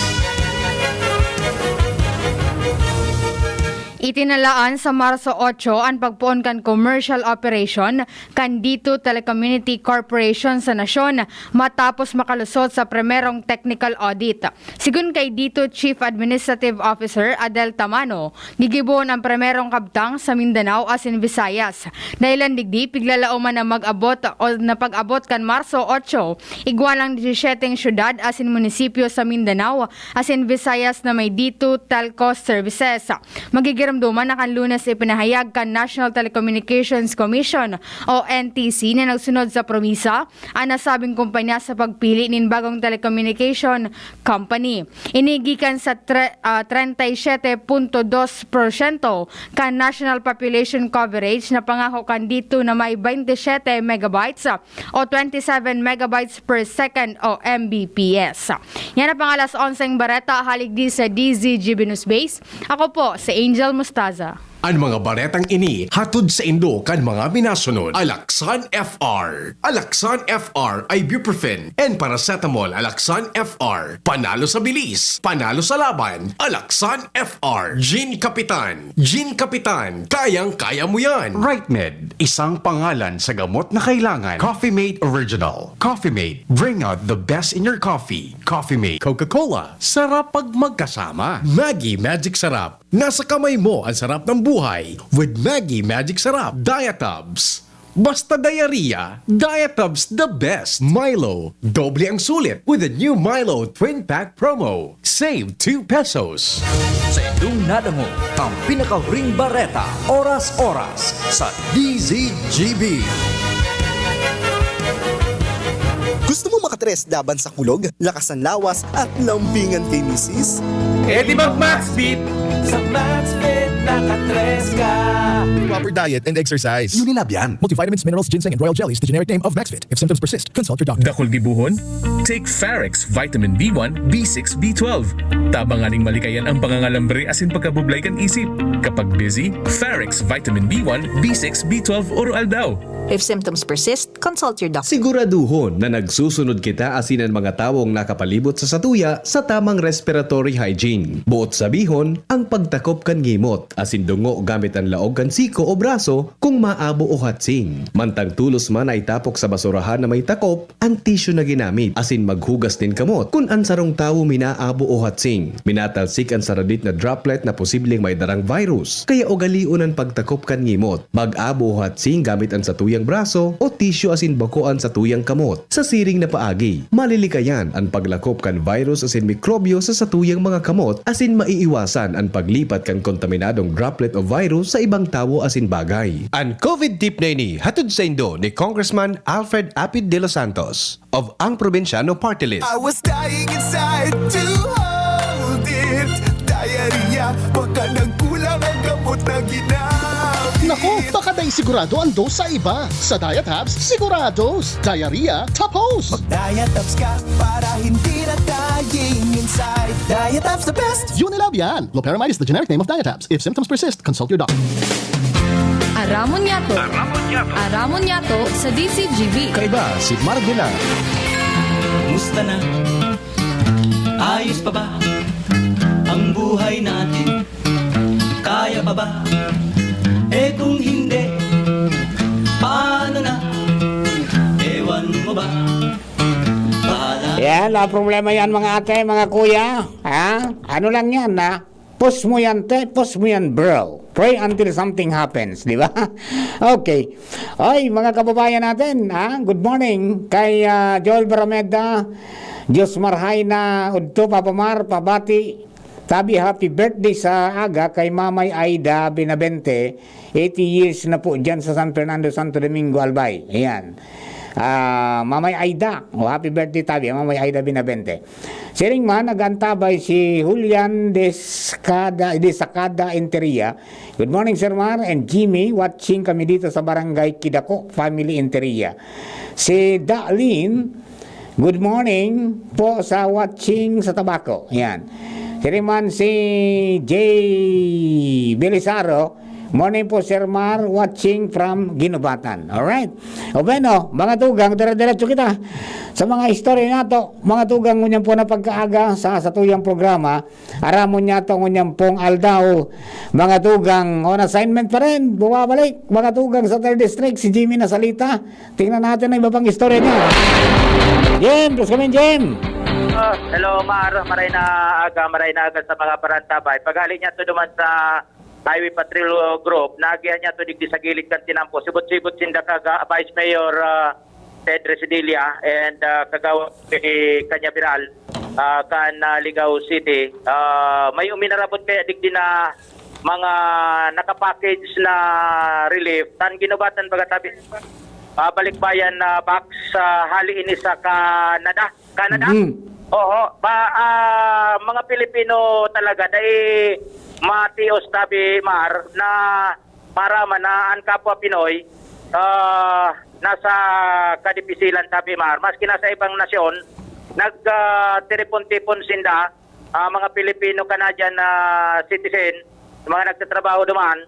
Itinalaan sa Marso otso an pagpoon kan commercial operation kan Dito Telecommunity Corporation sa nasyon matapos makalusot sa primerong technical audit. Sigon kay Dito Chief Administrative Officer Adel Tamano, gigibohon ang primerong kabtang sa Mindanao asin Visayas. Dahilan digdi, piglalaoman na mag-abot o na pag-abot kan Marso otso, igwa lang disisiete ang syudad asin munisipyo sa Mindanao asin Visayas na may Dito Telco Services. Magigiromdoman na kan Lunes ipinahayag kan National Telecommunications Commission o N T C na nagsunod sa promisa an nasabing kumpanya sa pagpili nin bagong telecommunication company. Ini gikan sa tre, ah, treinta y siete punto dos porsyento kan national population coverage na pangako kan Dito na may twenty-seven megabytes o twenty-seven megabytes per second o M B P S. Yan ang pang alas onseng bareta, hali digdi sa D Z G B News Base. Ako po si Angel Mostaza. An mga baretang ini hatod saindo kan mga minasunod: Alaxan F R. Alaxan F R, ibuprofen and paracetamol. Alaxan F R, panalo sa bilis, panalo sa laban. Alaxan F R, Gin Kapitan. Gin Kapitan, kayang-kaya mo yan. Rightmed, isang pangalan sa gamot na kailangan. Coffee Mate Original. Coffee Mate, bring out the best in your coffee. Coffee Mate. Coca-Cola, sarap pag magkasama. Maggi Magic Sarap. Nasa kamay mo ang sarap ng buhay with Maggi Magic Sarap Diet Tubs. Basta diarrhea, Diatabs the best. Milo, doble ang sulit with the new Milo Twin Pack Promo. Save two pesos. Sa inyong nadangog ang pinakahuring bareta, oras-oras sa D Z G B. Gusto mo makatres laban sa kulog, lakasan lawas at lambingan kay misis? Eh di mag Maxfit! Sa Maxfit nakatres ka. Proper diet and exercise. Unilab yan. Multivitamins, minerals, ginseng, and royal jellies, the generic name of Maxfit. If symptoms persist, consult your doctor. Dakul gibohon? Take Farex Vitamin B one, B six, B twelve. Tabangan ning malikayan ang pangangalambre asin pagkabublay kan isip. Kapag busy, Farex Vitamin B one, B six, B twelve oro aldaw. If symptoms persist, consult your doctor. Siguraduhon na nagsusunod kita asin an mga tawong nakapalibot sa satuya sa tamang respiratory hygiene. Buot sabihon, ang pagtakop kan ngimot asin dungo gamit an laog kan siko o braso kung maabo o hatsing. Mantang tolos man na itapok sa basurahan na may takop an tisyu na ginamit asin maghugas nin kamot kun an sarong tawo minaabo o hatsing. Minatalsik an saradit na droplet na posibleng may darang virus, kaya ugalion an pagtakop kan ngimot. Mag-abo o hatsing gamit an satuyang braso o tisyu asin bako an satuyang kamot. Sa siring na paagi, malilikayan an paglakop kan virus asin mikrobyo sa satuyang mga kamot asin maiiwasan an paglipat kan kontaminadong droplet o virus sa ibang tawo asin bagay. An COVID tip na ini hatod saindo ni Congressman Alfred Apid de los Santos of Ang Probinsyano Party List. I was dying inside to hold it. Diarrhea, baka nagkulang ang gamot na ginamit. Naku, baka dai sigurado ang dose sa iba. Sa Diatabs, sigurados. Diarrhea, tapos! Mag-Diatabs ka para hindi na dying inside. Diatabs the best! Unilab yan! Loperamide is the generic name of Diatabs. If symptoms persist, consult your doctor. Aramon niyato. Aramon niyato sa D C G B. Kaiba si Marvela. Kumusta na? Ayos pa ba ang buhay natin? Kaya pa ba? Eh kung hindi, paano na? Ewan mo ba? Bahala. Yan, ah, problema yan, mga ate, mga kuya. Ha? Ano lang yan, ha? Push mo yan, te. Push mo yan, bro. Pray until something happens, di ba? Okay. Oy, mga kababayan natin, ha? Good morning kay, ah, Joel Barameda, Diyos marhay na udto, Papa Mar, pabati. Tabi, happy birthday sa aga kay Mamay Aida Benavente. Eighty years na po dyan sa San Fernando, Santo Domingo, Albay. Ayan. Ah, Mamay Aida. O, happy birthday, tabi, Mamay Aida Benavente. Siring man, nag-antabay si Julian Descada, Desacada Enteria. Good morning, Sir Mar and Jimmy. Watching kami dito sa Barangay Kidako, Family Enteria. Si Dalin, good morning po sa watching sa Tabaco. Yan. Siring man si J Belisario, morning po, Sir Mar, watching from Guinobatan. Alright. O bueno, mga tugang, dire-diretso kita sa mga istorya nato. Mga tugang, ngunyan po na pagkaaga sa satuyang programa, aramon niyato ngunyan pong aldaw, mga tugang, on assignment pa rin, bumabalik, mga tugang sa third district, si Jimmy Nasalita. Tingnan natin ang iba pang istorya niya. Jim, plus kami, Jim. Ah, hello, Mar. Maray na aga, maray na aga sa mga parantabay. Paghali niyato duman sa Highway Patrol Group, naagihan niyato digdi sa gilid kan tinampo. Sibot-sibot sinda kag, ah, Vice Mayor, ah, Ted Residilla and, ah, Kagawad Cañaveral, ah, kan, ah, Ligao City. Ah, may uminarabot kaya digdi na mga nakapackage na relief. Tan Guinobatan baga tabi, ah, balikbayan na box, ah, hali ini sa Canada. Canada? Oo. Ba, ah, mga Pilipino talaga, dai matios tabi, Mar, na maraman na an kapwa Pinoy, ah, nasa kadipisilan tabi, Mar. Maski nasa ibang nasyon, nag, ah, tiripon-tipon sinda, ah, mga Pilipino-Canadian na citizen, mga nagtatrabaho duman,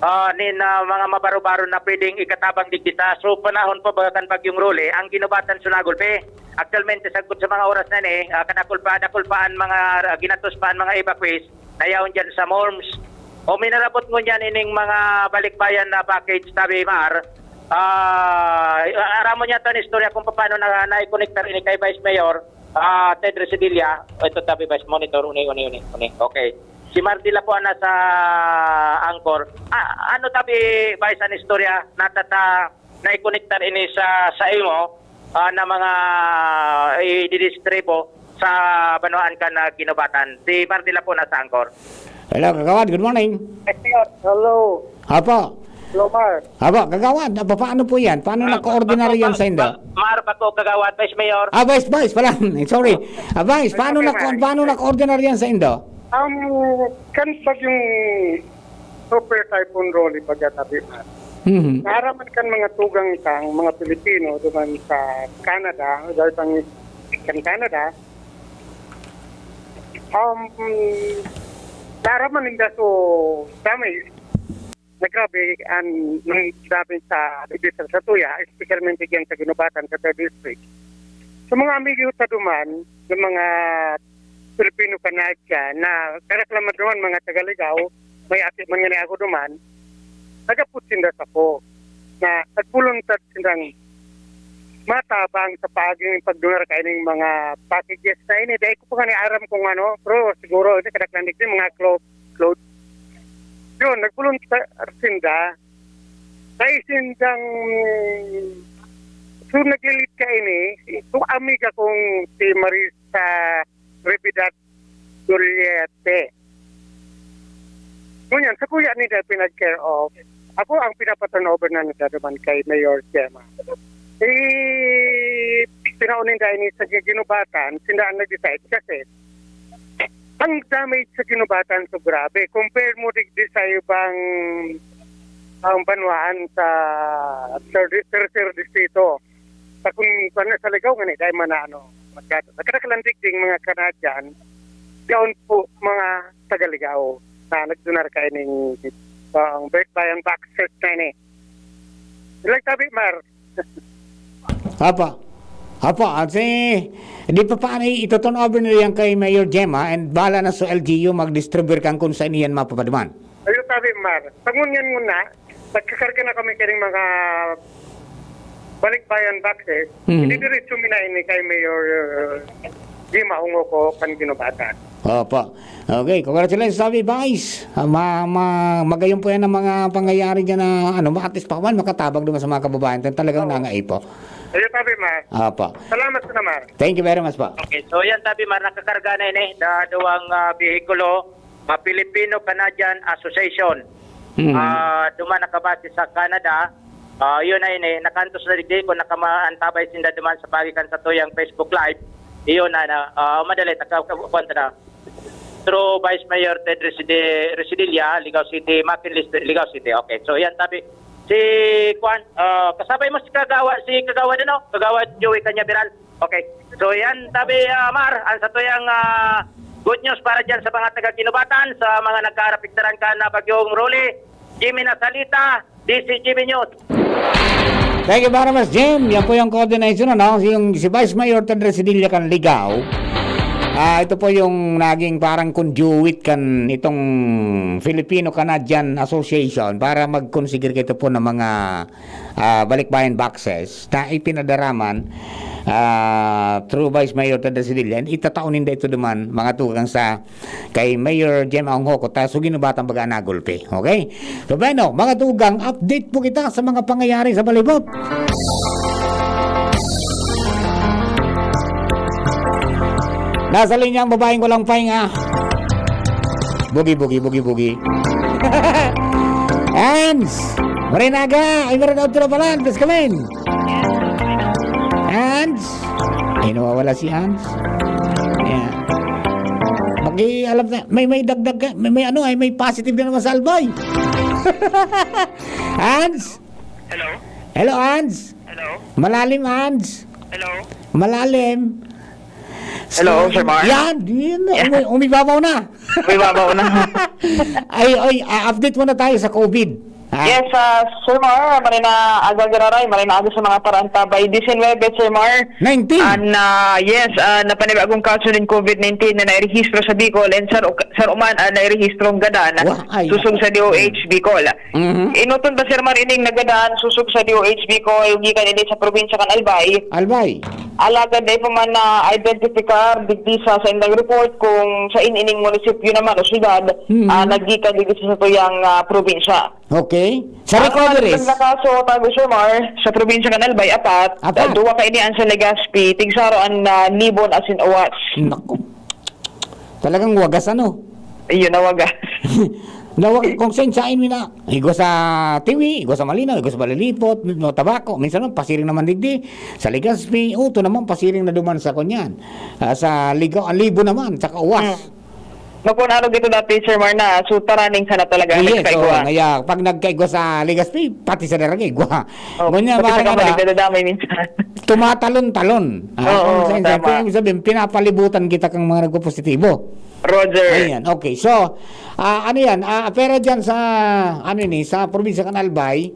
ah, nin, ah, mga mabaro-baro na pwedeng ikatabang digdi ta. So, panahon pa ba kan Bagyong Rolly, ang Guinobatan sunagol pe. Aktualmente, sagkod sa mga oras na ni, ah, kadakul pa, dakul pa an mga, ah, ginatos pa an mga evacuees na yaon dyan sa Morms. O minarabot ngunyan ining mga balikbayan na package, tabi, Mar. Ah, aramon niyato an istorya kung paano na naikonektar ini kay Vice Mayor, ah, Ted Residilla. Ito, tabi, Vice Monitor, uni, uni, uni, uni. Okay. Si Mardi Lapuan na sa Angkor. Ah, ano, tabi, Vice, an istorya? Natata, na ikonektar ini sa, sa imo, ah, na mga ididistribo sa banwaan kan, ah, Guinobatan. Si Mar de la Puna sa Angkor. Hello, Kagawad. Good morning. Yes, sir. Hello. Apo. Hello, Mar. Apo, Kagawad, ah, paano po yan? Paano Ah, na-coordinary bako, yan ba-, sa indo? ba-, Mar, bako, Kagawad, Vice Mayor. Ah, Vice, Vice pala. Sorry. Ah, Vice, paano Okay, na, Mar. paano na-coordinary yan sa indo? Um, kan bagyong Super Typhoon Rolly, baga tabi, Mar. Mhm. Naaraman kan mga tugang tang, mga Pilipino, duman sa Canada, dahil pang, kan Canada, um, naaraman ninda so damage na grabe ang nang grabe sa lugar sa Tuya, especialmente diyan sa Guinobatan, sa third district. Sa mga amigo ta duman, ng mga Filipino Canadian na kareklamo duman, mga taga Ligao, may aki man nga ni ako duman, nagapot sinda sa ko na nagbuluntad sindang matabang sa paaging pagdunar kaining mga packages na ini. Dai ko pa nga ni aram kung ano, pero siguro ini kadaklan digdi mga clo-, clothes. Yun, nagbuluntad sinda. Dai sindang, so, naglilit ka ini, itong amiga kong si Marisa Revidad Doliete. Ngunyan, sa kuya nila pinag-care of, ako ang pinapaturnover na nagdaduman kay Mayor Gemma. Eh, tinaon ninda ini sa Ginubatan, sinda ang nag-decide kasi ang damage sa Ginubatan so grabe. Compare mo digdi sa ibang, ang banwaan sa third, tercer distrito. Sa kung, kung ano, sa Ligao, ngani, dahil man na, ano, magkado. Nagkadakalang digding mga Canadian, yaon po mga taga Ligao na nagdunar kaining, ang birth by and boxes na ini. Ilang tabi, Mar? Apa? Apa? At si, di pa paano i-, ito-turn over na yan kay Mayor Gemma and bala na sa L G U mag-distribute kan kung saan iyan mapapaduman. Ayun, tabi, Mar. Sa ngunyan muna, nagkakarga na kami kaning mga balikbayan boxes. Mhm. Ididiretso mi na ini kay Mayor, uh, Gemma Onghoco kan Ginubatan. Opo. Okay, congratulations, sabi, Vice. Ah, ma-, ma-, magayon po yan ang mga pangyayari dyan na, ano, ma-, at least pa man, makatabang naman sa mga kababayan. Talagang Oo. nangaipo. Ayun, tabi, Mar. Opo. Salamat po naman. Thank you very much po. Okay, so yan, tabi, Mar, nakakarga na ini, da-, duwang, ah, behikulo, ah, Filipino-Canadian Association. Mhm. Ah, duman nakabase sa Canada. Ah, yun na ini, nakantos na digdi ko, nakamaantabay sinda duman sa paagi kan satuyang Facebook Live. Iyon na, na, ah, madali, taka-, ka-, kuwan ta na. Through Vice Mayor Ted Reside-, Residilla, Ligao City, McKinley, Ligao City. Okay, so yan, tabi. Si, kuwan, ah, kasabay mo si Kagawa-, si Kagawad, ano? Kagawad Joey Canyaveral. Okay. So yan, tabi, ah, Mar, ang satuyang, ah, good news para dyan sa mga taga-Ginubatan, sa mga nagkaarapiktaran kan, ah, Bagyong Rolly. Jimmy Nasalita, D C G B News. Thank you very much, Jim. Yan po yung coordination, ano? Yung si Vice Mayor Ted Residilla kan Ligao. Ah, ito po yung naging parang conduit kan itong Filipino-Canadian Association para magkonsigir ito po ng mga, ah, balikbayan boxes na ipinadaraman, ah, through Vice Mayor Ted Residilla. And itatao ninda ito duman, mga tugang sa kay Mayor Gemma Onghoco, ta sa Ginubatan baga nagulpi. Okay? So, bueno, mga tugang, update po kita sa mga pangyayari sa palibot. Nasa linya ang babaeng walang pahinga. Bugi, bugi, bugi, bugi. Ans! Marinaga! Ay, marinaga, Tulapalan! Please come in! Ans! Ay, nawawala si Ans. Yeah. Paki-, alam na, may, may dagdag ka, may, may ano ay, may positive na naman sa Albay. Ans! Hello? Hello, Ans! Hello? Malalim, Ans! Hello? Malalim! Hello, Sir Mar? Yan! Yan! Yeah. Umi-, umibabaw na! Umibabaw na. Ay, ay, ah, update muna tayo sa COVID. Ah. Yes, ah, Sir Mar, marina aga giraray, marina aga sa mga parantabay. Disinwebe, Sir Mar. Nineteen? An, ah, yes, ah, napanibagong kaso nin COVID nineteen na nairehistro sa Bicol and sa, sa Roman, ah, nairehistro ang gadan. Wah, ay, susog sa D O H Bicol. Mhm. Inoton pa, Sir Mar, ining nagadan, susog sa D O H Bicol, gikan ini sa probinsya kan Albay. Albay. Alagad dai pa man na-identify digdi sa, sa indang report kung sa in-, ining munisipyo naman o syudad, Mhm. ah, naggikan digdi sa satuyang, ah, probinsya. Okay. Sa recoveries? Ang mga nagkaso, Tago Sir Mar, sa probinsya kan Albay, apat. Apat. Duwa kaini an sa Legazpi, tigsaro an, ah, Libon asin Oas. Naku. Talagang wagas, ano? Ayun, nawagas. Nawag-, kung sain-sain mi na. Igwa sa Tiwi, igwa sa Malinaw, igwa sa Balilipot, no, Tabaco. Minsan, no, pasiring naman digdi. Sa Legazpi, uto naman, pasiring na duman sa kunyan. Ah, sa Ligaw, ang Libo naman, sa Kauwas. Hmm. Mapon-arog ito dati, Sir Mar, na so, taraning sana talaga ang Yes, nagkaigwa. Oo, kaya pag nagkaigwa sa Legazpi, pati sa Daraga, igwa. Oh, Ngunyan, pati sa parang Camalig, ano, nadadamay minsan. Tumatalon-talon. Ah, Oo, kung saan-saan. tama. Pero ibig sabihin, pinapalibutan kita kang mga nagpopositibo. Roger. Ayan, okay. So, ah, ano yan? Ah, pero dyan sa, ano ni, sa probinsya kan Albay,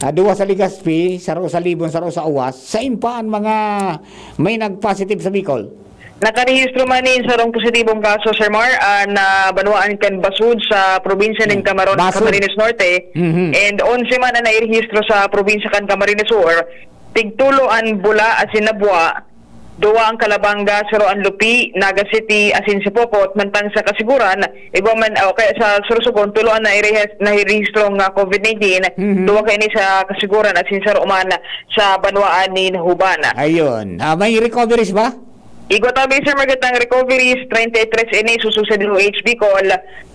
ah, duwa sa Legazpi, saro sa Libon, saro sa Uwas. Sa Impa, ang mga may nag-positive sa Bicol? Nakarehistro man nin sarong positibong kaso, Sir Mar, ah, na banwaan kan Basud sa probinsya nin Hmm. Camaron-, Basud. Camarines Norte. Mhm. And onse man ang nairehistro sa probinsya kan Camarines Sur. Tigtulo an Bula asin Nabua, duwa ang Calabanga, saro an Lupi, Naga City, asin Sipocot, mantang sa Kasiguran, igwa man, o kaya sa Sorsogon, tulo an nairehis-, narehistrong, ah, COVID nineteen, Mhm. duwa kaini sa Kasiguran, asin saro man sa banwaan nin Huban. Ayun. Ah, may recoveries ba? Igwa tabi, Sir Mar, kitang recoveries, treinta y tres ini, sususi sa D O H Bicol,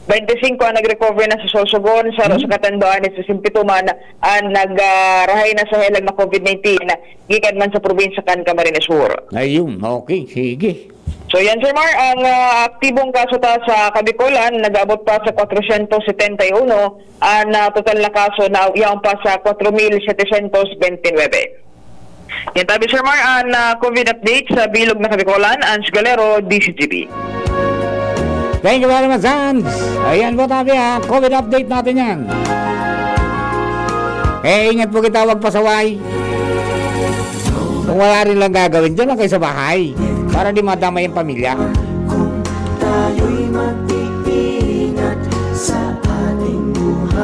twenty-cinco ang nag-recover na sa Sorsogon, saro sa Hmm. Catanduanes, sesenta y pito man ang nag, ah, rahay na sa helang na COVID nineteen, gikan man sa probinsya kan Camarines Sur. Ayun, okay, sige. So yan, Sir Mar, ang, ah, aktibong kaso ta sa Kabicolan, nag-abot pa sa kwatrosyentos setenta y uno, ang, ah, total na kaso na yaon pa sa kwatro mil setecientos bente nuebe. Yan tabi, Sir Mar, ang, ah, COVID update sa bilog na Kabicolan, Ange Galero, D C G B. Thank you very much, Hans. Ayan po tabi ha, COVID update natin yan. Eh, ingat po kita, wag pasaway. Kung wala rin lang gagawin, dyan lang kayo sa bahay. Para di madamay ang pamilya. Kung tayo'y mag-iingat sa ating buhay,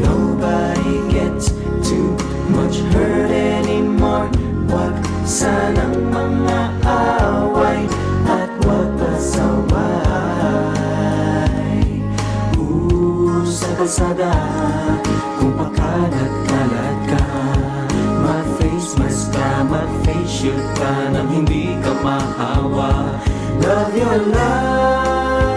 nobody gets too much hurt anymore. Wag sanang mga away at wag pasaway. Sa kalsada, kung pakalat-kalat ka, mag-face mask ka, mag-face shield ka nang hindi ka mahawa. Love your life.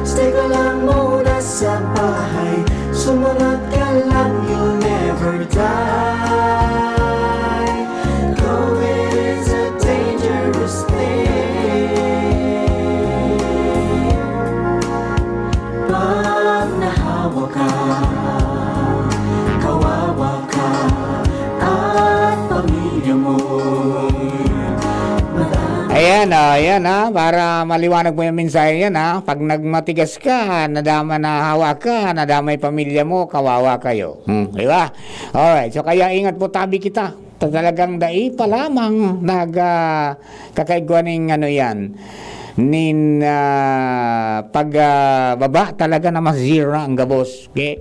Stay ka lang muna sa bahay. Sumunod ka lang, you'll never die. COVID is a dangerous thing. Pag nahawa ka, kawawa ka, at pamilya mo. Ayan, oh, ayan, ha, para maliwanag mo yung mensahe yan, ha. Pag nagmatigas ka, nadama, nahawa ka, nadamay pamilya mo, kawawa kayo. Hmm, di ba? Alright, so kaya ingat po tabi kita. Ta-, talagang dai pa lamang nag, ah, kakaigwa ning ano yan, nin, ah, pag, ah, baba talaga na mas zero na ang gabos. Okay?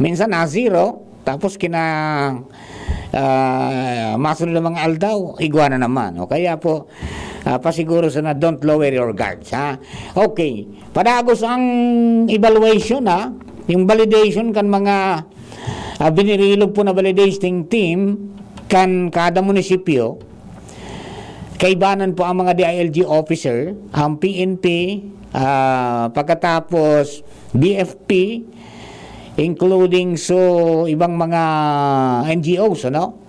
Minsan na zero, tapos kina, ah, masunod ang mga aldaw, igwa na naman. O kaya po, ah, pasiguro sana, don't lower your guards, ha? Okay. Padagos ang evaluation, ha? Yung validation kan mga, ah, binirilog po na validating team kan kada munisipyo. Kaibanan po ang mga D I L G officer, ang P N P, ah, pagkatapos B F P, including so ibang mga N G Os, ano?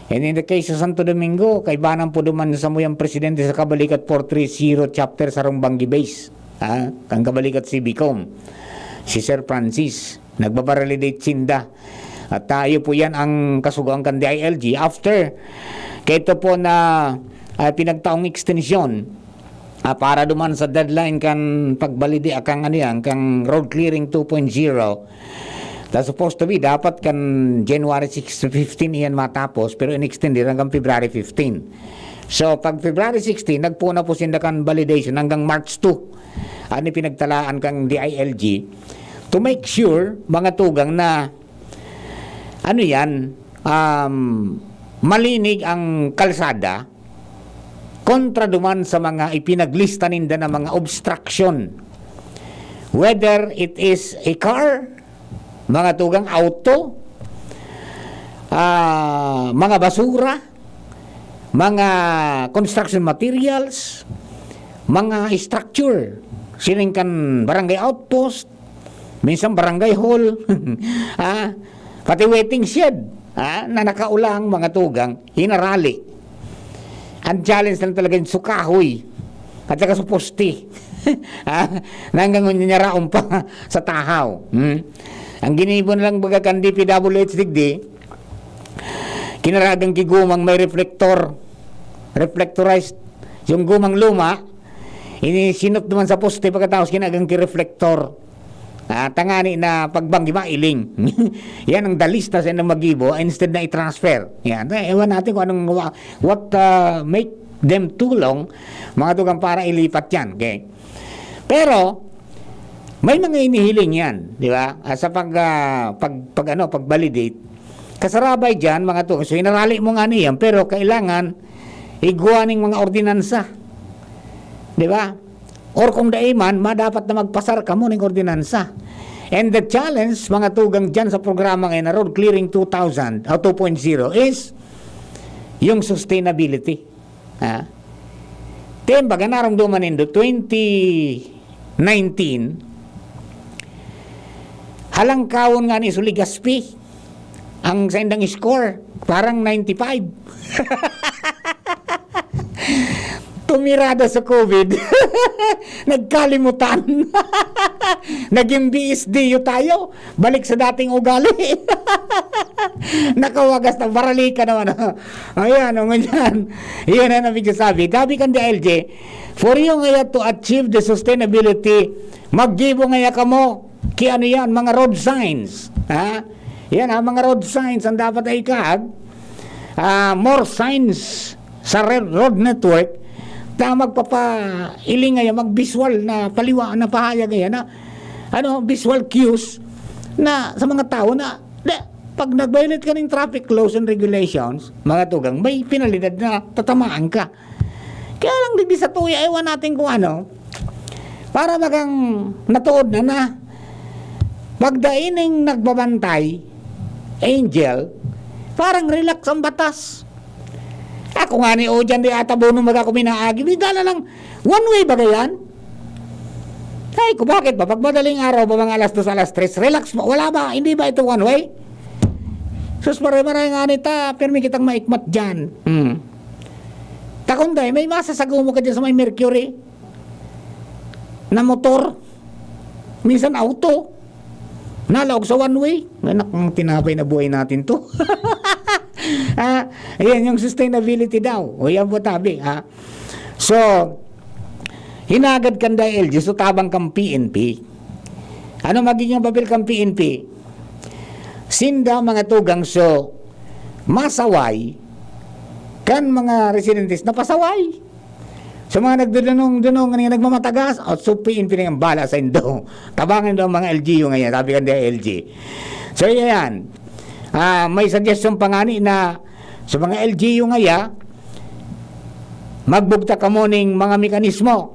And in the case sa Santo Domingo, kaibanan po duman sa muyang presidente sa Kabalikat four three zero chapter sa Rumbanggi Base, ha? Kan Kabalikat C B com, si Sir Francis, nagbabaralidate sinda. At tayo po yan ang kasugoan kan D I L G. After, kaito po na, ah, pinagtaong extension, ah, para duman sa deadline kan pagbalide akang ano yan, kang road clearing two point zero. That's supposed to be, dapat kan January six to fifteen iyan matapos, pero in-extend din hanggang February fifteen. So, pag February sixteen, nagpuna po sinda kan validation hanggang March two. Ano pinagtalaan kang D I L G to make sure, mga tugang, na ano yan, um, malinig ang kalsada kontra duman sa mga ipinaglista ninda na mga obstruction. whether it is a car, mga tugang auto, ah, mga basura, mga construction materials, mga structure, sining kan barangay outpost, minsan barangay hall, ah, pati waiting shed, ah, na nakaulang mga tugang, hinarali. Ang challenge lang talaga yung sa kahoy at saka sa poste. Ah, na hanggang ngunyan nyaraon pa sa tahaw. Hmm? Ang ginibo na lang baga kan D P W H digdi, kinaragan ki gumang may reflector, reflectorized. Yung gumang luma, inisinot naman sa poste pagkatapos kinagang ki reflector. Ah, tangani na pagbanggi mailing. Yan ang dalista sa inang magibo, instead na i-transfer. Yan. Eh, ewan natin kung anong wa-, what, ah, make them too long, mga tugang, para ilipat yan. Okay? Pero, may mga inihiling yan, di ba? Ah, sa pag, ah, pag, pag, ano, pag-validate. Kasarabay dyan, mga tugang. So, hinarali mo nga niyan, pero kailangan igwa ning mga ordinansa. Di ba? Or kung dai man, madapat na magpasar kamo ning ordinansa. And the challenge, mga tugang, dyan sa programa ngayon na Road Clearing two thousand o two point zero is yung sustainability. Ha? Then, baga narumduman nindo, twenty nineteen, halangkawon nga ni Suligaspi ang saindang score, parang ninety-five. Tumirada sa COVID. Nagkalimutan. Naging B S D U tayo. Balik sa dating ugali. Nakawagas na, barali ka naman. Ayan, o, ngunyan. Iyon ang nabig sabi. Sabi kan D I L G, for you ngaya to achieve the sustainability, maggibo ngaya kamo ki ano yan, mga road signs. Ha? Yan, ha, mga road signs ang dapat ay ikahag. Ah, more signs sa re-, road network na magpapailing ngayon, mag-visual na paliwa, na pahayag ngayon na, ano, visual cues na sa mga tao na, de, pag nag-violate ka ng traffic laws and regulations, mga tugang, may penalidad na tatamaan ka. Kaya lang, digdi sa tuya, ewan natin kung ano, para bagang natuod na na. Pagdaining nagbabantay, Angel, parang relax ang batas. Ako nga ni, o, dyan di ata bono mag ako minaagi. May dala lang, one way ba yan? Ay ko, bakit ba? Pag madaling araw ba, mga alas dos, alas tres, relax ba? Wala ba? Hindi ba ito one way? Sus, pare, maray nga nita, pirmi kitang maikmat dyan. Hmm. Takunday, may masasago mo ka dyan sa may Mercury na motor, minsan auto, nalaog sa one way. Anak ng tinapay na buhay natin to. Ah, ayan, yung sustainability daw. O yan po, tabi, ha? So, hinagad kan D I L G, so tabang kang P N P. Ano magiging papel kang P N P? Sinda, mga tugang, so, masaway kan mga residentes na pasaway. Sa mga nagdudunong-dunong, nga nagmamatagas, o, so, P N P na yung bala sa indo. Tabangan daw ang mga L G U ngayon, sabi kan D I L G. So, yan. Ah, may suggestion pa nga ni na sa mga L G U ngaya, magbugtak kamo ning mga mekanismo.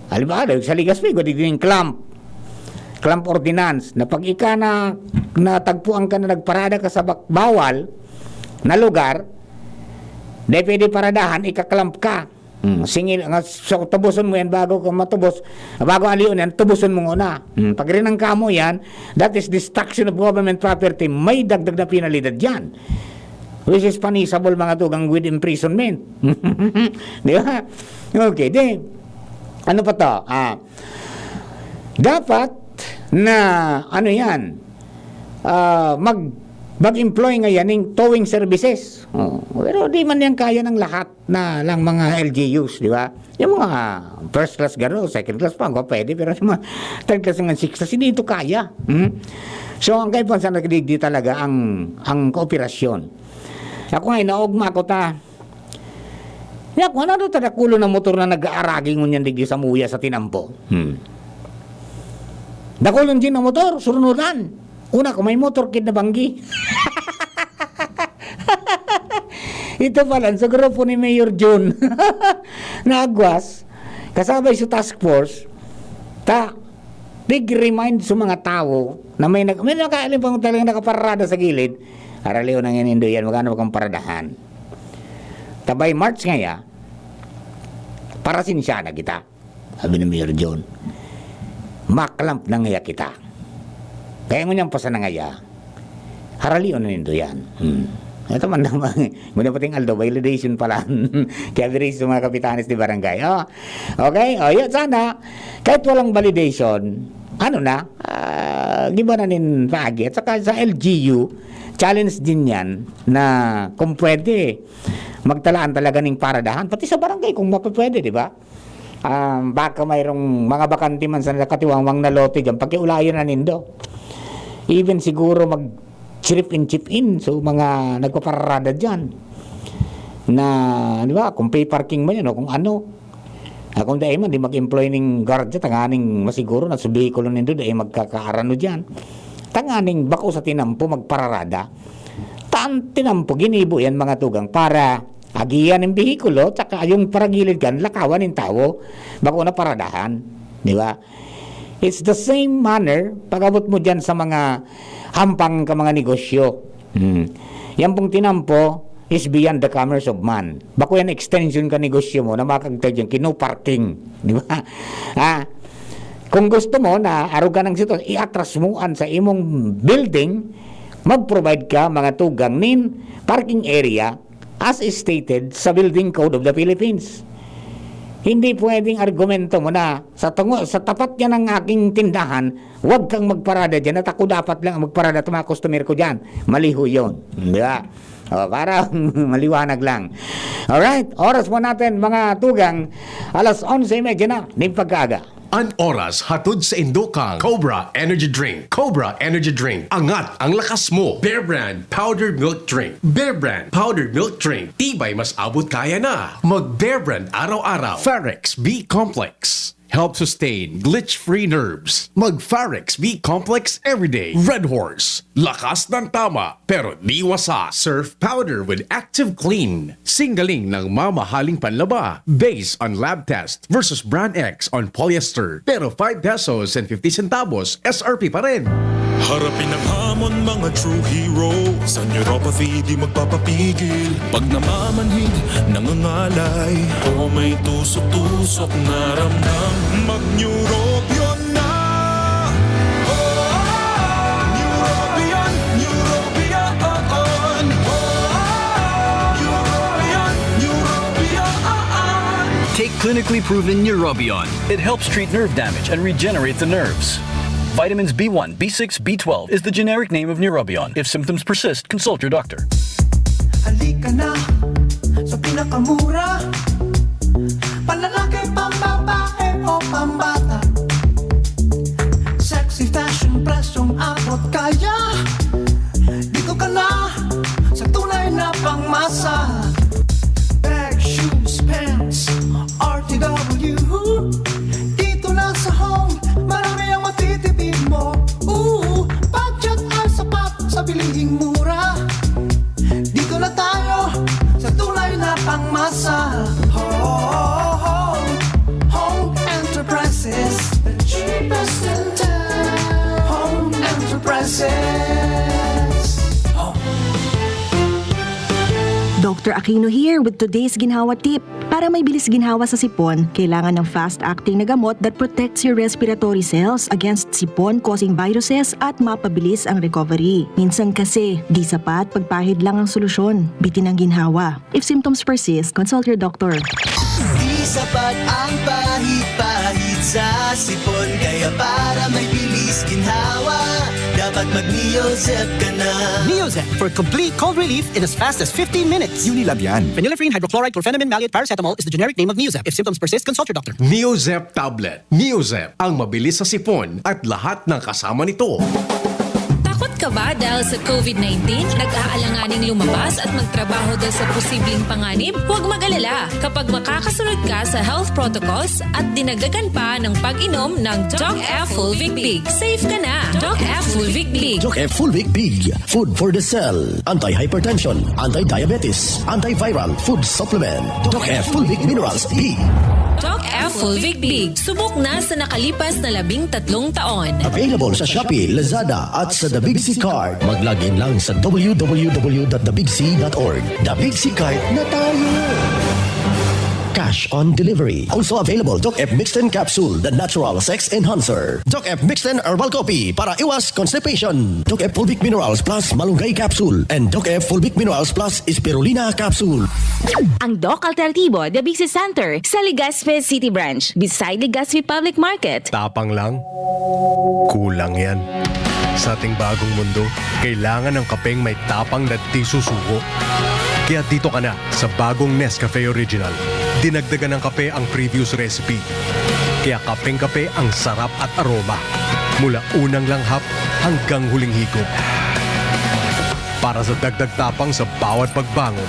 Halimbawa, dahil sa Legazpi, gudi din clamp. Clamp ordinance. Na pag ika na, natagpuan ka na nagparada ka sa bak-, bawal na lugar, di pwede paradahan, ika-clamp ka. Hmm, singil, nga, so, tubuson mo yan bago ka matubos, bago aliyon yan, tubuson mo muna. Hmm, pag rinangka mo yan, that is destruction of government property, may dagdag na penalidad yan. Which is punishable, mga tugang, with imprisonment. Di ba? Okay, di. Ano pa to? Ah, dapat na, ano yan, ah, mag, mag-employ ngayon ng towing services. Oh, pero di man yan kaya ng lahat na lang mga L G Us, di ba? Yung mga first class garo, second class pa, ang pwede, pero yung mga third class hanggang sixth class, hindi ito kaya. Hmm? So, ang kaipuhan sa nagdigdi talaga ang, ang kooperasyon. Ako nga, inaogma ako ta. Nya, kung ano ta dakulo na motor na nag-aaragi ngunyan digdi sa muya sa tinampo? Hmm. Dakulon din na motor, surnudan. Una, kung may motor, kid na banggi. Ito pala, sa grupo ni Mayor Jun, naagwas, kasabay sa task force, ta, big remind sa mga tawo na may nag-, may nakaalim pang talagang nakaparada sa gilid. Aralion ang inindo yan, magkano kang paradahan. Tabay March ngaya, parasensya na kita. Sabi ni Mayor John, maklamp na ngaya kita. Kaya ngunyan pa sa nangaya, haralion na nindo yan. Hmm. Ito man naman, muna pating aldo, validation pala. Kaya biro sa mga kapitanes di barangay. Oh. Okay? O, yun sana. Kahit walang validation, ano na, ah, giba na nin paagi. At saka sa L G U, challenge din yan na kung pwede, magtalaan talaga ning paradahan. Pati sa barangay, kung mapapwede, di ba? Um, baka mayroong mga bakante man sa nakatiwangwang na lote dyan, pakiulayan na nindo. Even siguro mag chip in, chip in. So, mga nagpaparada dyan. Na, di ba, kung pay parking man yun o kung ano. Ah, kung dai man, di mag-employ ning guard dyan, tanganing masiguro na sa behikulo nindo, dai magkakaarano dyan. Tanganing bako sa tinampo, magpararada. Tan tinampo, ginibo yan, mga tugang, para agihan ng behikulo, tsaka yung paragilid kan, lakawan ng tawo, bako na paradahan. Di ba? It's the same manner, pag-abot mo dyan sa mga hampang ka mga negosyo. Hmm. Yan pong tinampo is beyond the commerce of man. Bako yan extension ka negosyo mo na makagtag yan, kino-parking. Di ba? Ah, kung gusto mo na arog ka ng sitwasyon, iatras mo an sa imong building, mag-provide ka mga tugang nin parking area as stated sa Building Code of the Philippines. Hindi pwedeng argumento mo na sa tungo, sa tapat niya ng aking tindahan, wag kang magparada dyan at ako dapat lang ang magparada at mga customer ko dyan. Mali ho yun. Di ba? O, para maliwanag lang. Alright, oras po natin, mga tugang, alas onse y media na, ning pagkaaga. An oras hatod sa indo kang Cobra Energy Drink. Cobra Energy Drink. Angat ang lakas mo. Bear Brand Powdered Milk Drink. Bear Brand Powdered Milk Drink. Tibay mas abot kaya na. Mag Bear Brand araw-araw. Farex B Complex. Help sustain glitch-free nerves. Mag Farex B Complex everyday. Red Horse. Lakas ng tama, pero di wasa. Surf powder with active clean. Singgaling ng mamahaling panlaba. Based on lab test versus brand X on polyester. Pero five pesos and fifty centavos S R P pa rin. Harapin ang hamon, mga true hero. Sa neuropathy, di magpapapigil. Pag namamanhid, nangangalay. O may tusok-tusok na ramdam. Mag-Neurobion na! Oh, Neurobion, Neurobion, oh, oh. Neurobion, Neurobion. Take clinically proven Neurobion. It helps treat nerve damage and regenerate the nerves. Vitamins B one, B six, B twelve is the generic name of Neurobion. If symptoms persist, consult your doctor. Halika na sa pinakamura. Panlalaki, pambabae o pambata. Sexy fashion, presyong abot kaya. Dito ka na sa tunay na pangmasa. Bag, shoes, pants, R T W. Dito na sa Home, marami ang matitipid mo. Ooh, budget ay sapat sa bilihing mura. Dito na tayo sa tunay na pangmasa. Home, Home Enterprises, the cheapest in town. Home Enterprises. Home. Doctor Aquino here with today's Ginhawa Tip. Para may bilis ginhawa sa sipon, kailangan ng fast-acting na gamot that protects your respiratory cells against sipon-causing viruses at mapabilis ang recovery. Minsan kasi, di sapat pagpahid lang ang solusyon. Bitin ang ginhawa. If symptoms persist, consult your doctor. Di sapat ang pahid-pahid sa sipon, kaya para may bilis ginhawa, dapat mag-Neozep ka na. Neozep for complete cold relief in as fast as fifteen minutes. Unilab yan. Phenylephrine hydrochloride chlorphenamine maleate paracetamol is the generic name of Neozep. If symptoms persist, consult your doctor. Neozep tablet. Neozep, ang mabilis sa sipon at lahat ng kasama nito. Takot ka ba dahil sa covid nineteen? Nag-aalanganing lumabas at magtrabaho dahil sa posibleng panganib? Huwag mag-alala. Kapag makakasunod ka sa health protocols at dinagdagan pa ng pag-inom ng Doc F Fulvic Big, safe ka na. Doc F Fulvic Big. Doc F Fulvic Big. Food for the cell. Anti-hypertension, anti-diabetes, antiviral food supplement. Doc F Fulvic Minerals Big. Doc F Fulvic Big, subok na sa nakalipas na labing tatlong taon. Available sa Shopee, Lazada, at sa The Big C Cart. Mag-log in lang sa w w w dot the big c dot org. The Big C Cart na tayo! Cash on delivery. Also available, Doc F Mixten Capsule, the natural sex enhancer. Doc F Mixten Herbal Coffee para iwas constipation. Doc F Fulvic Minerals Plus Malunggay Capsule and Doc F Fulvic Minerals Plus Spirulina Capsule. Ang Doc Alternatibo, The Big C Center, sa Legazpi City Branch, beside Legazpi Public Market. Tapang lang? Kulang yan. Sa ating bagong mundo, kailangan ng kapeng may tapang na di susuko. Kaya dito ka na sa bagong Nescafe Original. Dinagdagan ng kape ang previous recipe. Kaya kapeng-kape ang sarap at aroma. Mula unang langhap hanggang huling higop. Para sa dagdag tapang sa bawat pagbangon,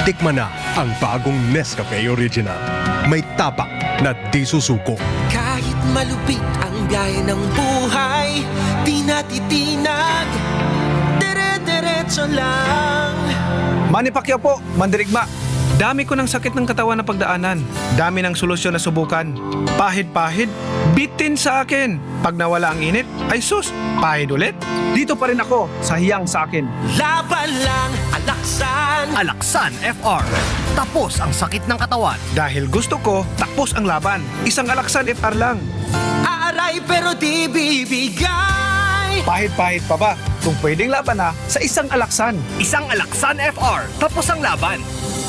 tikman na ang bagong Nescafe Original. May tapang na di susuko. Kahit malupit ang biyahe ng buhay, di natitinag, dire-diretso lang. Manny Pacquiao po, mandirigma. Dami ko ng sakit ng katawan na pagdaanan. Dami ng solusyon na subukan. Pahid-pahid, bitin sa akin. Pag nawala ang init, ay sus, pahid ulit. Dito pa rin ako sa hiyang sa akin. Laban lang, Alaksan. Alaksan F R. Tapos ang sakit ng katawan. Dahil gusto ko, tapos ang laban. Isang Alaksan F R lang. Aaray pero di bibigay. Pahit-pahit pa ba? Kung pwedeng laban na sa isang Alaksan. Isang Alaksan F R, tapos ang laban.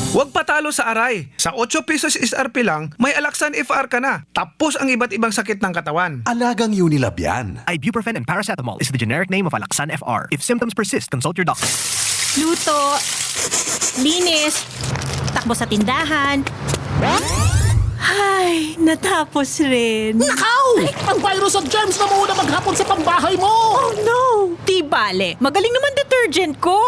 Huwag patalo sa aray. Sa otso pesos S R P lang, may Alaksan F R ka na. Tapos ang iba't ibang sakit ng katawan. Alagang Unilab yan. Ibuprofen and paracetamol is the generic name of Alaxan F R. If symptoms persist, consult your doctor. Luto, linis, takbo sa tindahan. Ay, natapos rin. Nakaw! Ang virus at germs na muna maghapon sa pambahay mo! Oh no! Di bale, magaling naman detergent ko.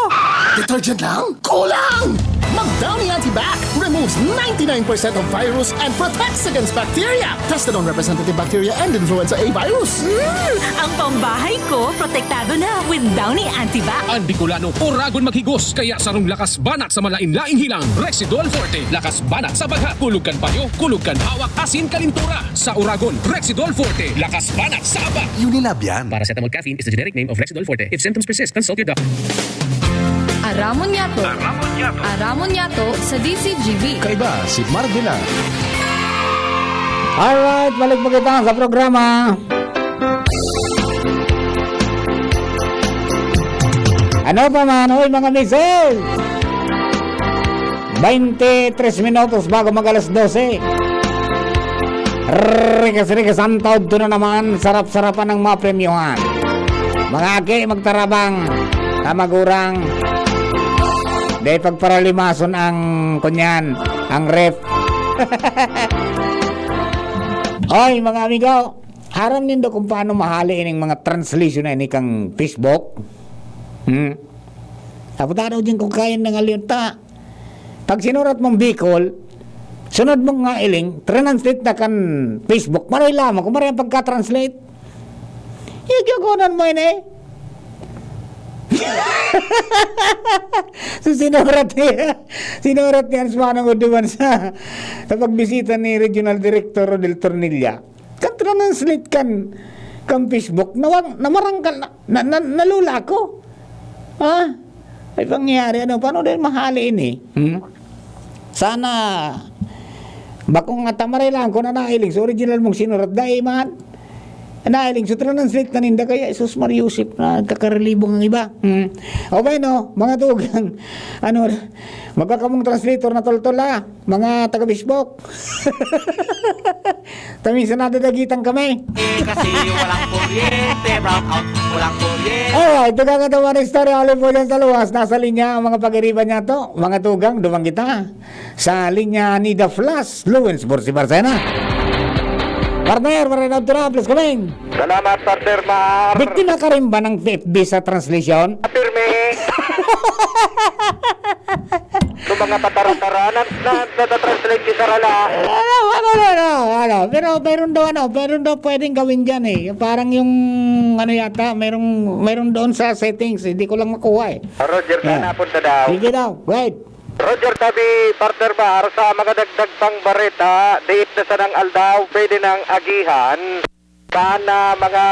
Detergent lang? Kulang! Mag Downy Antibac removes ninety-nine percent of virus and protects against bacteria. Tested on representative bacteria and influenza A virus. Mm, ang pambahay ko, protektado na with Downy Antibac. Ang Bicolano, oragon maghigos, kaya sarong lakas banat sa malain-laing hilang. Rexidol Forte, lakas banat sa bagha, kulog kan panyo, kulog kan hawak, asin kalintura. Sa oragon, Rexidol Forte, lakas banat sa aba. Unilab yan. Paracetamol caffeine is the generic name of Rexidol Forte. If symptoms persist, consult your doctor. Aramon Yato. Aramon Yato. Aramon Yato sa D C G B. Kaiba si Marvila. Alright, balik pa kita sa programa. Ano pa man, hoy, mga misil? Baynte tres minutos bago mag alas dose. Rikas-rikas ang taod to na naman, sarap-sarapan ng mga premyohan. Mga aki, magtarabang, kamagurang, dahil pagparalimason ang, kunyan, ang ref. Oy, mga amigo, aram nindo kung paano mahali ining mga translation na ini kang Facebook? Hmm? Aputa daw dyan kung kaya na ngayon ta. Pag sinurat mong Bicol, sunod mong ngailing, translate na kan Facebook. Maray lamang kung maray ang pagka-translate. Yung kiyagonan mo ini. So, sinurat niya, sinurat niya ang Manong Uduman sa, sa pagbisita ni Regional Director Rodel Tornilla. Kan translate kan, kan Facebook, nawang, namarangkal, na, na, na, nalula ako. Ha? Ay pangyayari, ano, paano din mahali ini? Hmm? Sana, bakong nga tamaray lang, kung nanailing, sa original mong sinurat, dai man. Nanailing, so translate na ninda, kaya Jesus Maria Joseph, na nagkakaralibong ang iba. Hmm. O ba, no? Mga tugang, ano, magkakamong translator na toltol, ha? Mga taga-Facebook. Kami sa nadadagitan kami. Eh, kasi walang kuryente, brown out, walang kuryente. Alright, ito ka katawa na istorya. Alin po dyan sa luwas? Nasa linya ang mga pag-iriban niya to. Mga tugang, dumang kita. Sa linya ni The Flash, Lawrence Borsi Barcena. Partner, maray na ito na. Please, coming. Salamat, Partner Mar. Biktima ka rin ba ng F B sa translation? Pirmi. Yung mga patara-tara na, na, na, na-translate si Sarala. Ano, ano, ano, ano, ano. Pero mayroon daw, ano, mayroon daw pwedeng gawin dyan eh. Yung parang yung, ano yata, mayroong, mayroon doon sa settings, hindi ko lang makuha eh. Roger, yeah. Sana punta daw. Sige daw, wait. Roger Tabi, Partner Mar, sa mga dagdag pang bareta, date na sanang aldaw, pwede nang agihan kan, ah, mga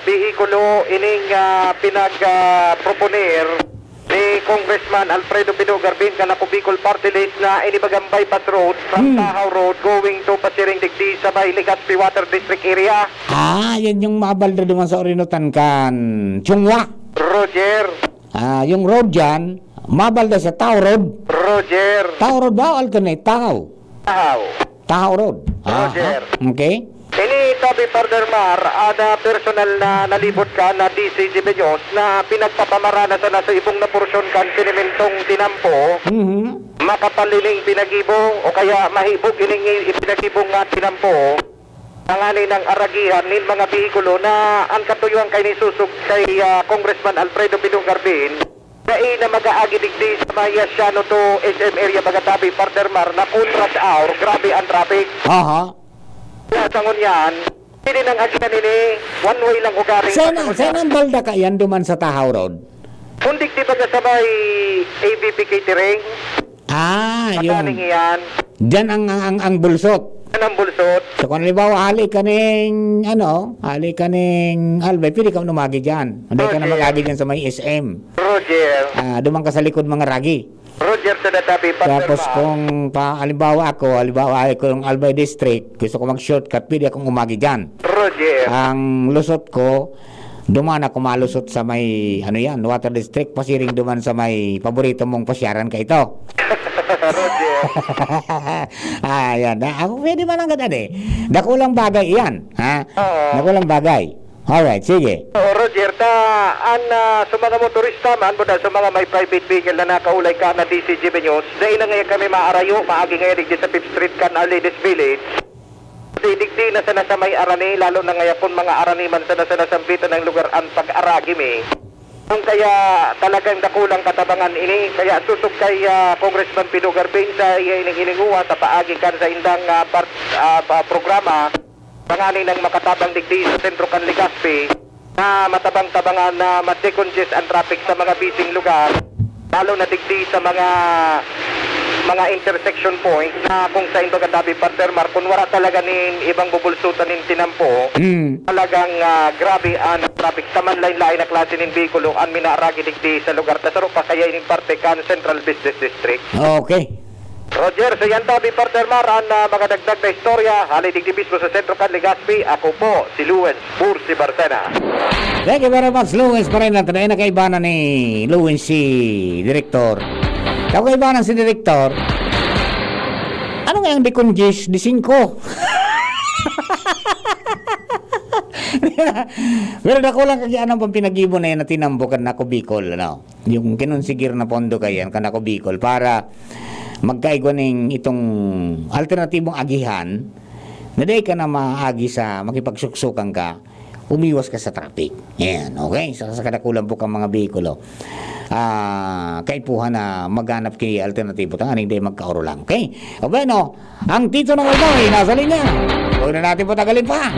behikulo ining, ah, pinag, ah, proponer ni Congressman Alfredo Pido Garbin kan Ako Bicol Party List na inibagang bypass road from Hmm. Tahaw Road going to Pasiring digdi sa may Legazpi Water District area. Ah, yan yung mabalda duman sa Orinutan kan Chungwa. Roger. Ah, yung road dyan, mabalda sa Tahaw Road. Roger. Tahaw Road ba o alternate? Tahaw. Tahaw. Tahaw Road. Aha. Roger. Okay. Ini Tabi, Partner Mar, ada personal na nalibot ka na D C G Benyos na pinagpapamara na sana sa ibong na porsyon kan sinimentong tinampo, Mhm. makapal ining pinagibo o kaya mahibog ining i-, ipinagibo nga tinampo, tanganing aragihan nin mga behikulo na an katuyohan kaini susog kay, ah, Congressman Alfredo Pidong Garbin, dai na mag-aagi digdi sa may Asiano to S M area, baga Tabi, Partner Mar, na kun rush hour, grabe ang traffic. Aha. Kaya sa ngunyan, pwede nang agihan ini, one way lang ugari. Sana, sana ang balda ka yan duman sa Tahaw Road. Kung digdi baga sa may A B P Catering, Ah, Mataning yung iyan. Diyan ang, ang, ang, ang bulsot. Yan ang bulsot. So, kung halimbawa, hali ka ning, ano, hali ka ning Albay, pwede ka umagi dyan. Hindi ka na Roger. Mag-agi dyan sa may S M. Roger. Ah, duman ka sa likod mga ragi. Roger, sa Datapi, Partner Tapos Mar. Kung pa, halimbawa ako, halimbawa ako yung Albay District, gusto ko mag-shortcut, pwede akong umagi dyan. Roger. Ang lusot ko, duman ako malusot sa may, ano yan, Water District, pasiring duman sa may paborito mong pasyaran ka ito. Roger. Ah, yan. Ah, ako pwede man ang ganun eh. Dakulang bagay iyan, ha? Oo. Dakulang bagay. Alright, sige. Oo, Roger. Ta, an, ah, sa mga motorista man, buda sa mga may private vehicle na nakaulay ka na D C G Benyos, dai na ngayon kami maarayo, maagi ngayon digdi sa Fifth Street kan Arledes Village. Di, digdi na sana sa may arani, lalo na ngayapon mga arani man sana sa nasambitan ng lugar an pag-aragi mi. Kung kaya talagang dakulang katabangan ini, kaya susog kay, ah, Congressman Pido Garbin sa iya ining hininguha sa paagi kan sa indang, ah, part-, ah, pa-, programa, tanganing nang makatabang digdi sa sentro kan Legazpi, na matabang-tabangan na ma-decongest ang traffic sa mga busy lugar, lalo na digdi sa mga, mga intersection point na kung sain baga Tabi, Partner Mar, kung wala talaga nin ibang bubulsutan nin tinampo, Mm. talagang, ah, grabe ang traffic sa manlain-lain na klase nin behikulo an minaaragi digdi sa lugar na saro pa kaya ining parte kan Central Business District. Okay. Roger, sa yan Tabi, Partner Mar, an, ah, mga dagdag na istorya, hali digdi mismo sa sentro kan Legazpi, ako po, si Lewin Bursi Barcena. Thank you very much, Luis Barena. Taday na kaibanan ni Luis si Direktor. Kaya kaibanan si Direktor, ano nga yung Dicon Gis, di singko? Pero dako lang kaya anong pampinagibo na yan na tinambukan na ako Bicol, ano? Yung kinonsigir na pondo kayan, kan ako Bicol, para magkaigwa ning itong alternatibong agihan na dai ka na maagi sa makipagsuksukan ka, umiwas ka sa traffic. Ayan, okay? Sa, sa kadakulan po kang mga behikulo, ah, kaipuhan na maghanap kay alternatibo, tanganing dai magkaoro lang. Okay? O bueno, ang Tito ng Albay, nasa linya. Huwag na natin patagalin pa.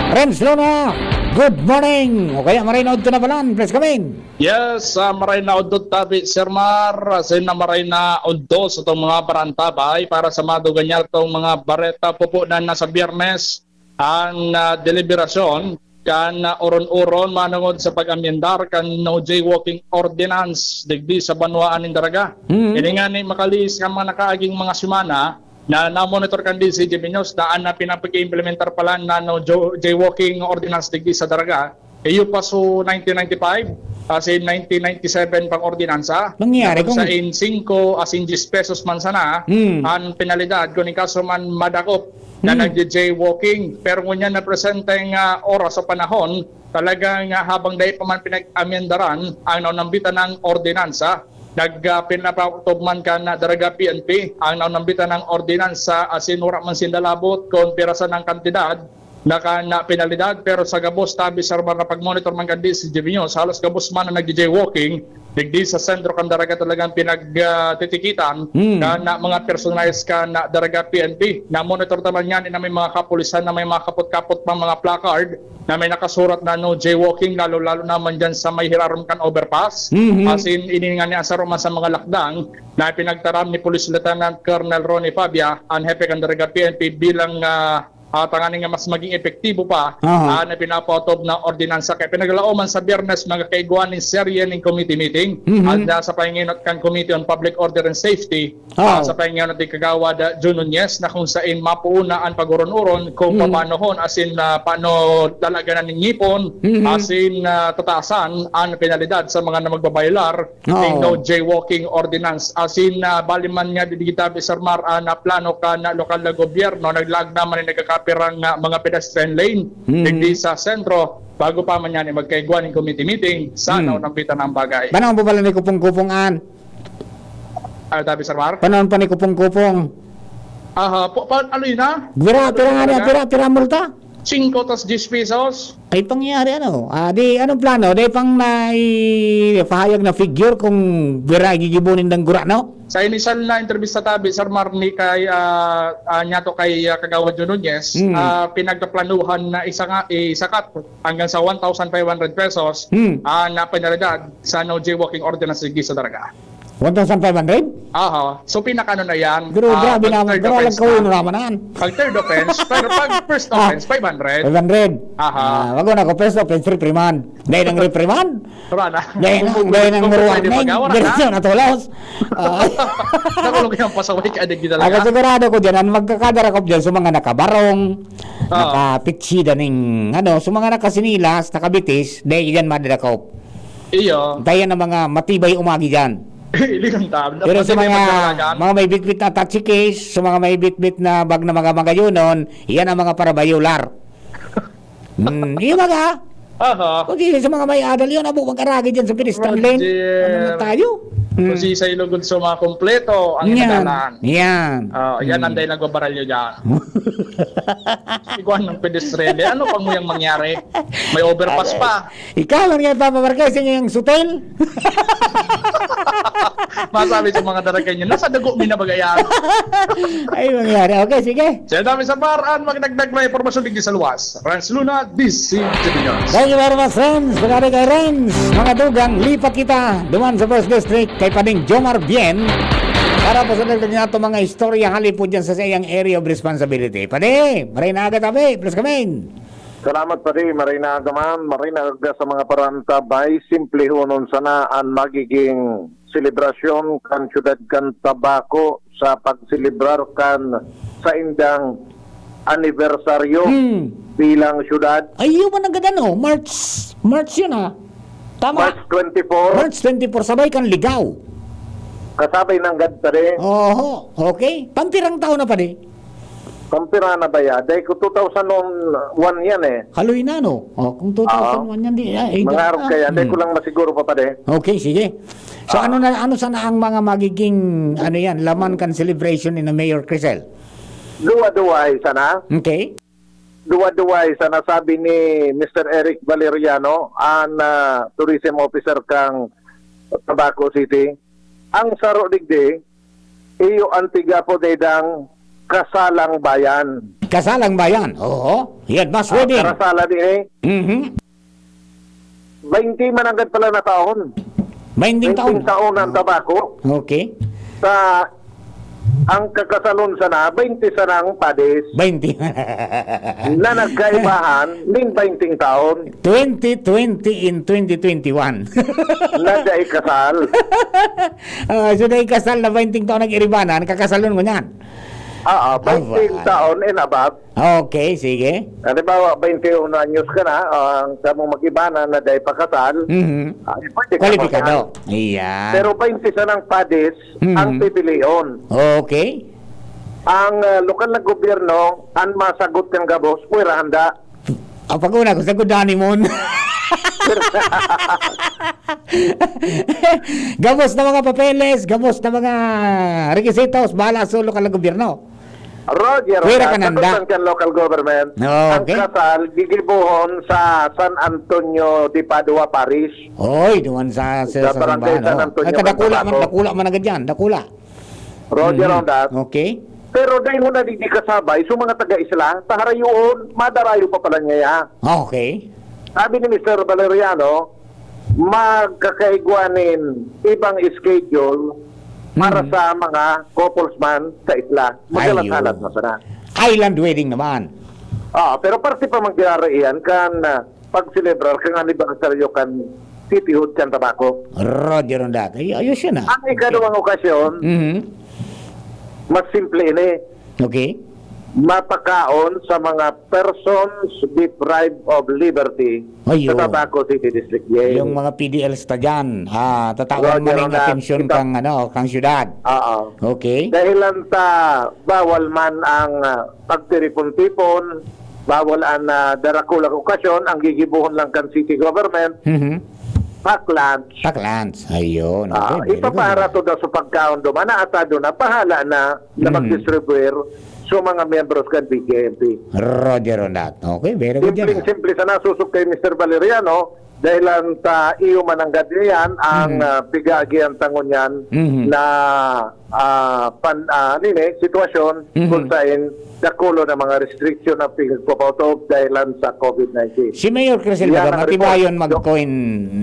Renz Luna, good morning. O kaya maray na udto na palan, please come in. Yes, ah, maray na udto tabi, Sir Mar. Asin na maray na udto sa tong mga barantabay para sa maduganyan tong mga bareta pupunan na sa Biyernes ang, ah, deliberasyon kan, ah, oron-oron manungod sa pag-amyendar kan no jaywalking ordinance digdi sa banwaan nin Daraga. Mm. Ini ngani makalihis kan mga nakaaging mga semana na namonitor kan D C G B News na an na pinapag-implementar palan na no jo-, jaywalking ordinance digdi sa Daraga. Iyo pa so nineteen ninety-five, asin nineteen ninety-seven pang ordinansa. Nangyari na kung kung sa in singko asin diyes pesos man sana, Hmm. an penalidad, kung in kaso man madakop na Hmm. nagja-jaywalking. Pero ngunyan na presenteng, ah, oras o panahon, talagang, ah, habang dai pa man pinag-amyendaran ang naunambitan ng ordinansa, nag, ah, pinapatubman kan Daraga P N P ang naunambitan ng ordinansa asin wara man sinda labot kung pirasan ang kantidad naka, na penalidad, pero sa gabos tabi sa mga pag-monitor man kan D C G B News, halos gabos man na nag-jaywalking, digdi sa sentro kan Daraga talagang pinag, ah, titikitan, Hmm. kan, ah, mga personalis kan, ah, Daraga P N P. Na-monitor naman yan na may mga kapulisan na may mga kapot-kapot pang mga placard na may nakasurat na no jaywalking, lalo-lalo naman dyan sa may hirarom kan overpass. Mhm. As in, ini nga ni ang saro man sa mga lakdang na pinagtaram ni Police Lieutenant Colonel Ronnie Fabia, ang hepe kan Daraga P N P, bilang, ah, ah, tanganing nga mas maging epektibo pa, Aha. ah, na pinapaotob na ordinansa. Kaya pinaglaoman sa Biyernes, mga kaigwa, nin serye nin committee meeting. Mhm. At, ah, sa panginot kan Committee on Public Order and Safety, Oo. ah, sa panginot ni Kagawad, ah, Jun Nunez, na kung sain mapuuna an pag-uron-uron kung Mhm. papaanohon, as in, ah, paano lalaganan nin ngipon, Mhm. as in, ah, tataasan an penalidad sa mga na magbabayolar Oo. ning no jaywalking ordinance. As in, ah, bali man nga digdi tabi, Sir Mar, ah, na plano kan lokal na gobyerno, naglaag naman na nagkakapirang, ah, mga pedestrian lane Mhm. digdi sa sentro, bago pa man yan, eh, magkaigwa nin committee meeting sa Hmm. naunang bita ng bagay. Panahon pa pala ni Kupong-Kupong an? Ano tabi, Sir Mar? Panahon pa ni Kupong-Kupong. Aha, po, pa, ano yun, ha? Pira, pira nga niya, Talaga? pira, pira multa? Singko tas diyes pesos. Ay, pangyayari, ano? Ah, di, anong plano? Di pang naipahayag na figure kung pira gigibo nindang gurano? Sa inisal na entrevista tabi, Sir Mar, ni kay, ah, ah, niyato kay, ah, Kagawad Jun Nunez, Mm. ah, pinagkaplanuhan na isa nga, isakat hanggang sa one thousand five hundred pesos, Mm. ah, na penalidad sa no jaywalking ordinance digdi sa Daraga. One thousand five hundred? Aha. So, pinakaano na yan? Pero Ah, grabe pag naman, third pero walang offense na. kauno naman na yan. Pag third offense, pero pag first Ah, offense, five hundred. five hundred. Aha. Ah, wag na ako, first offense, reprimand. Dahil ang reprimand, Wala na. dahil ang, Kung dahil ang pwede warning, magawa na. diretso na tulos. Ah. Nakulong yung pasaway ka, adik gina Ako lang. sigurado ko dyan, ang magkakadarakop dyan sa mga nakabarong, Ah. nakapitsida ning, ano, sa mga nakasinilas, nakabitis, dahil dyan madarakop. Iyo. Kaya na mga matibay umagi dyan. Ilingon ta. Pero sa Matibay mga, magdalagan. mga may bitbit na attache case, sa mga may bitbit na bag na mga magayonon, yan ang mga parabayolar. Hmm, iyo, baga? Aha. Kung di sa mga may adal yun, abo, mag-aragi dyan sa pedestrian lane. Roger. Ano na tayo? Hmm. Kung si sa ilugod sa mga kompleto, ang Yan. inadalan. Yan. Ah, yan ang Hmm. dahil nagbabaralyo dyan. Iguan ng pedestrian lane. Ano pang muyang mangyari? May overpass Aray. pa. Ikaw lang yan, Papa Marquez, yung, yung sutil. Masabi sa mga daragan nyo, nasa dugo mi na bagayan. Ay, mangyari. Okay, sige. Sa dami sa paraan, magdagdag na impormasyon digdi sa luwas. Rans Luna, D C T V News. Thank you very much, Renz. Pagkari kay Renz, mga dugang, lipat kita duman sa First District kay Pading Jomar Bien para po sa dagdag nato mga istorya halipod dyan sa sayang area of responsibility. Padi, maray na aga tabi, plus kami. Salamat, padi. Maray na aga man, maray na aga sa mga parantabay. Simplehonon sana an magiging selebrasyon kan siyudad kan Tabaco sa pagselebrar kan saindang anibersaryo Hmm. bilang siyudad. Ay, yun man ang ganda, no? March, March yun, ah. Tama. March twenty-four. March twenty-four, sabay kan Ligaw. Kasabay ng gad, padi. Oho, okay. Pampirang taon na, padi? Pampira na ba ya? Dahil ko two thousand one yan eh. Haloy na, no? Oh, kung two thousand one yan, di, ah, eh, Mga arog ah, kaya, dahil hmm. ko lang masiguro pa pala eh. Okay, sige. So, Ah. ano na, ano sana ang mga magiging, ano yan, laman kan celebration ni na Mayor Crisel? Duwa-duwa ay sana. Okay. Duwa-duwa ay sana, sabi ni Mister Eric Valeriano, ang, ah, tourism officer kang Tabaco City. Ang saro digdi, iyo an tigapo daydang kasalang bayan. Kasalang bayan, oo. Yan, mas Ah, wedding. Karasala di eh. Mhm. Baynte man anggad pala na taon. Baynting taon. Baynting taon ang Tabaco. Okay. Sa ang kakasalon sana, baynte sanang padis. Baynte. Na nagkaibahan, nin baynting taon. Twenty twenty in twenty twenty-one. Na dai kasal. Ah, so dai kasal na baynting taon nag-iribanan, kakasalon mo niyan. Ah, ah, baynting Aba. taon and above. Okay, sige. Halimbawa, baynte uno anyos ka na, ah, ang samong mag-ibanan na dai pa kasal, Mhm. ah, pwede ka Kwalipikado. magkasal. Iyan. Pero baynte sanang padis Mhm. ang pipilion. Okay. Ang, ah, lokal na gobyerno, ang masagot kang gabos, pwera handa. Ang pag-una ko, sa good honeymoon. Gabos na mga papeles, gabos na mga requisitos, bahala sa lokal na gobyerno. Roger, Pwera Rojas, ka nanda. Sa Tutan kan local government, Oo, ang okay. kasal gigibohon sa San Antonio de Padua Parish. Oy, duman sa, sa, Sa sa Barangay San Ano? Antonio, Ay, kadakula man, Tabaco. dakula man agad yan, dakula. Roger, Mhm. Rojas. Okay. Pero dahil mo na di kasabay, so mga taga-isla, taharayoon, madarayo pa pala niya. Okay. Sabi ni Mister Valeriano, magkakaigwa nin ibang schedule para Hmm. sa mga couples man sa isla. Maglalat-lalat Ayun. na sana. Island wedding naman. Ah, pero parte pa man kinaraihan kan, ah, pagselebrar kan anibersaryo kan City Hood kan Tabaco. Roger on that. Ay, ayos yun, ah. Ang Okay. ikaduwang okasyon, Mhm. mas simple ini. Okay. Mapakaon sa mga persons deprived of liberty Ayun. sa Tabaco City District Jail. Yung mga P D Ls ta dyan, ah, tatawan Roger man yung on that. atensyon Kita- kang, ano, kang syudad. Oo. Okay. Dahilan ta bawal man ang, ah, pagtiripon-tipon, bawal ang, ah, darakulang okasyon, ang gigibohon lang kan city government, Mhm. pack lunch. Pack lunch. Ayun. Okay, Ah, very good. ipapaharato daw sa pagkaon duman na atado na, bahala na na Hmm. magdistribuir sa mga miyembros kan B J M P. Roger on that. Okay, very good yan, Simpleng-simple ah. sana, susog kay Mister Valeriano, dahil lang ta iyo man ang gadyan, ang, Hmm. ah, pigagian tangon yan Mhm. na, ah, pan-, ah, nini, sitwasyon Mhm. kung saan dakulo na mga restriction ang pinagpapautob dahil lang sa covid nineteen. Si Mayor Crisel Yan baga ang matibayon report. magkoin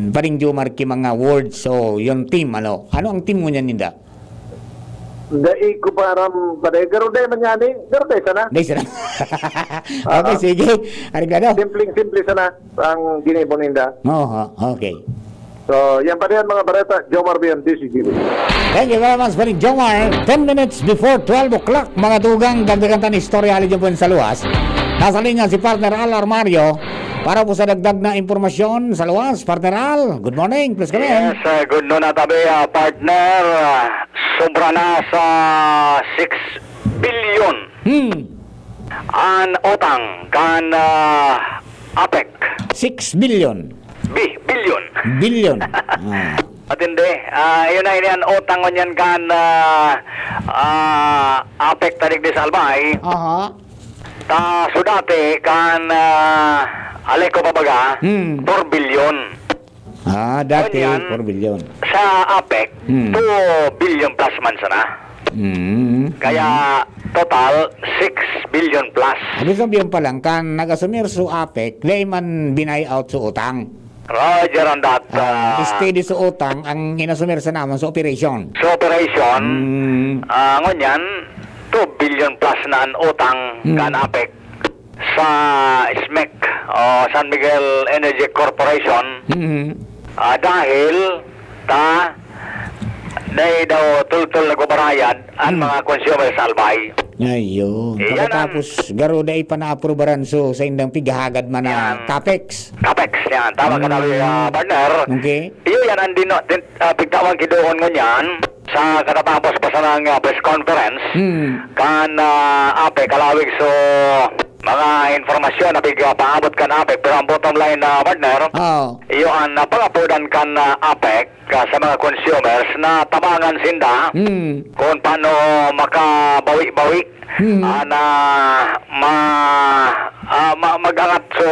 paring Jomar ki mga words, so yung team, ano? Ano ang team mo niyan, Ninda? Dai ko pa aram, pare. Pero dai man nga ni, pero dai sana. Dai sana. Okay, Oo. sige. Arigado. Simpleng-simple sana ang ginibo ninda. Oho, okay. So, yan pa rin mga bareta. Jomar Bian, D C G B. Thank you very much, Pare Jomar. Ten minutes before twelve o'clock, mga tugang, dagdagan ta ni istorya, hali dyan po sa luwas. Nasa linya si Partner Al Armario para po sa dagdag na impormasyon sa luwas. Partner Al, good morning. Please come in. Yes, uh, good noon, Atabe, uh, partner. Uh, sobra na sa six billion Hmm. an utang kan, ah, APEC. Six billion. Bi-, billion. Billion. Ah. Matindi. Ah, yun na, ini an utang ngunyan kan, ah, ah, APEC ta digdi sa Albay. Aha. Ta, so dati kan, ah, Aleco pa baga, Hmm. four billion. Ah, dati, Ngunyan, four billion. sa APEC, Hmm. two billion plus man sana. Hmm. Kaya, total, six billion plus. Ibig sabihin pa lang, kan nag-asumir so APEC, dai man binay out so utang. Roger on that, Ah, ah, steady so utang, ang inasumir sana man so operation. So operation, Hmm. ah, ngunyan, two billion plus na an utang Hmm. kan APEC. sa SMEC o San Miguel Energy Corporation, Mhm. ah, dahil ta dai daw tultol nagbabarayad an Mhm. mga consumer sa Albay. Ayun. Iyan ang Pagkatapos, garo dai pa naaprubaran so saindang pighahagad man na Yan. CAPEX. CAPEX, yan. Tama ka, Mm. ah, partner. Okay. Iyo yan ang dino-, din-, ah, pigtawan ki doon ngunyan sa katatapos pa sanang, ah, press conference Hmm. kan, ah, APEC, kalawig so mga informasyon na pig-, ah, paabot kan APEC. Pero ang bottom line, ah, partner, Oo. iyo ang, ah, pangapodan kan, ah, APEC, ah, sa mga consumers na tabangan sinda Hmm. kung paano makabawi-bawi Hmm. ah, na ma-, ah, ma-, mag-angat so,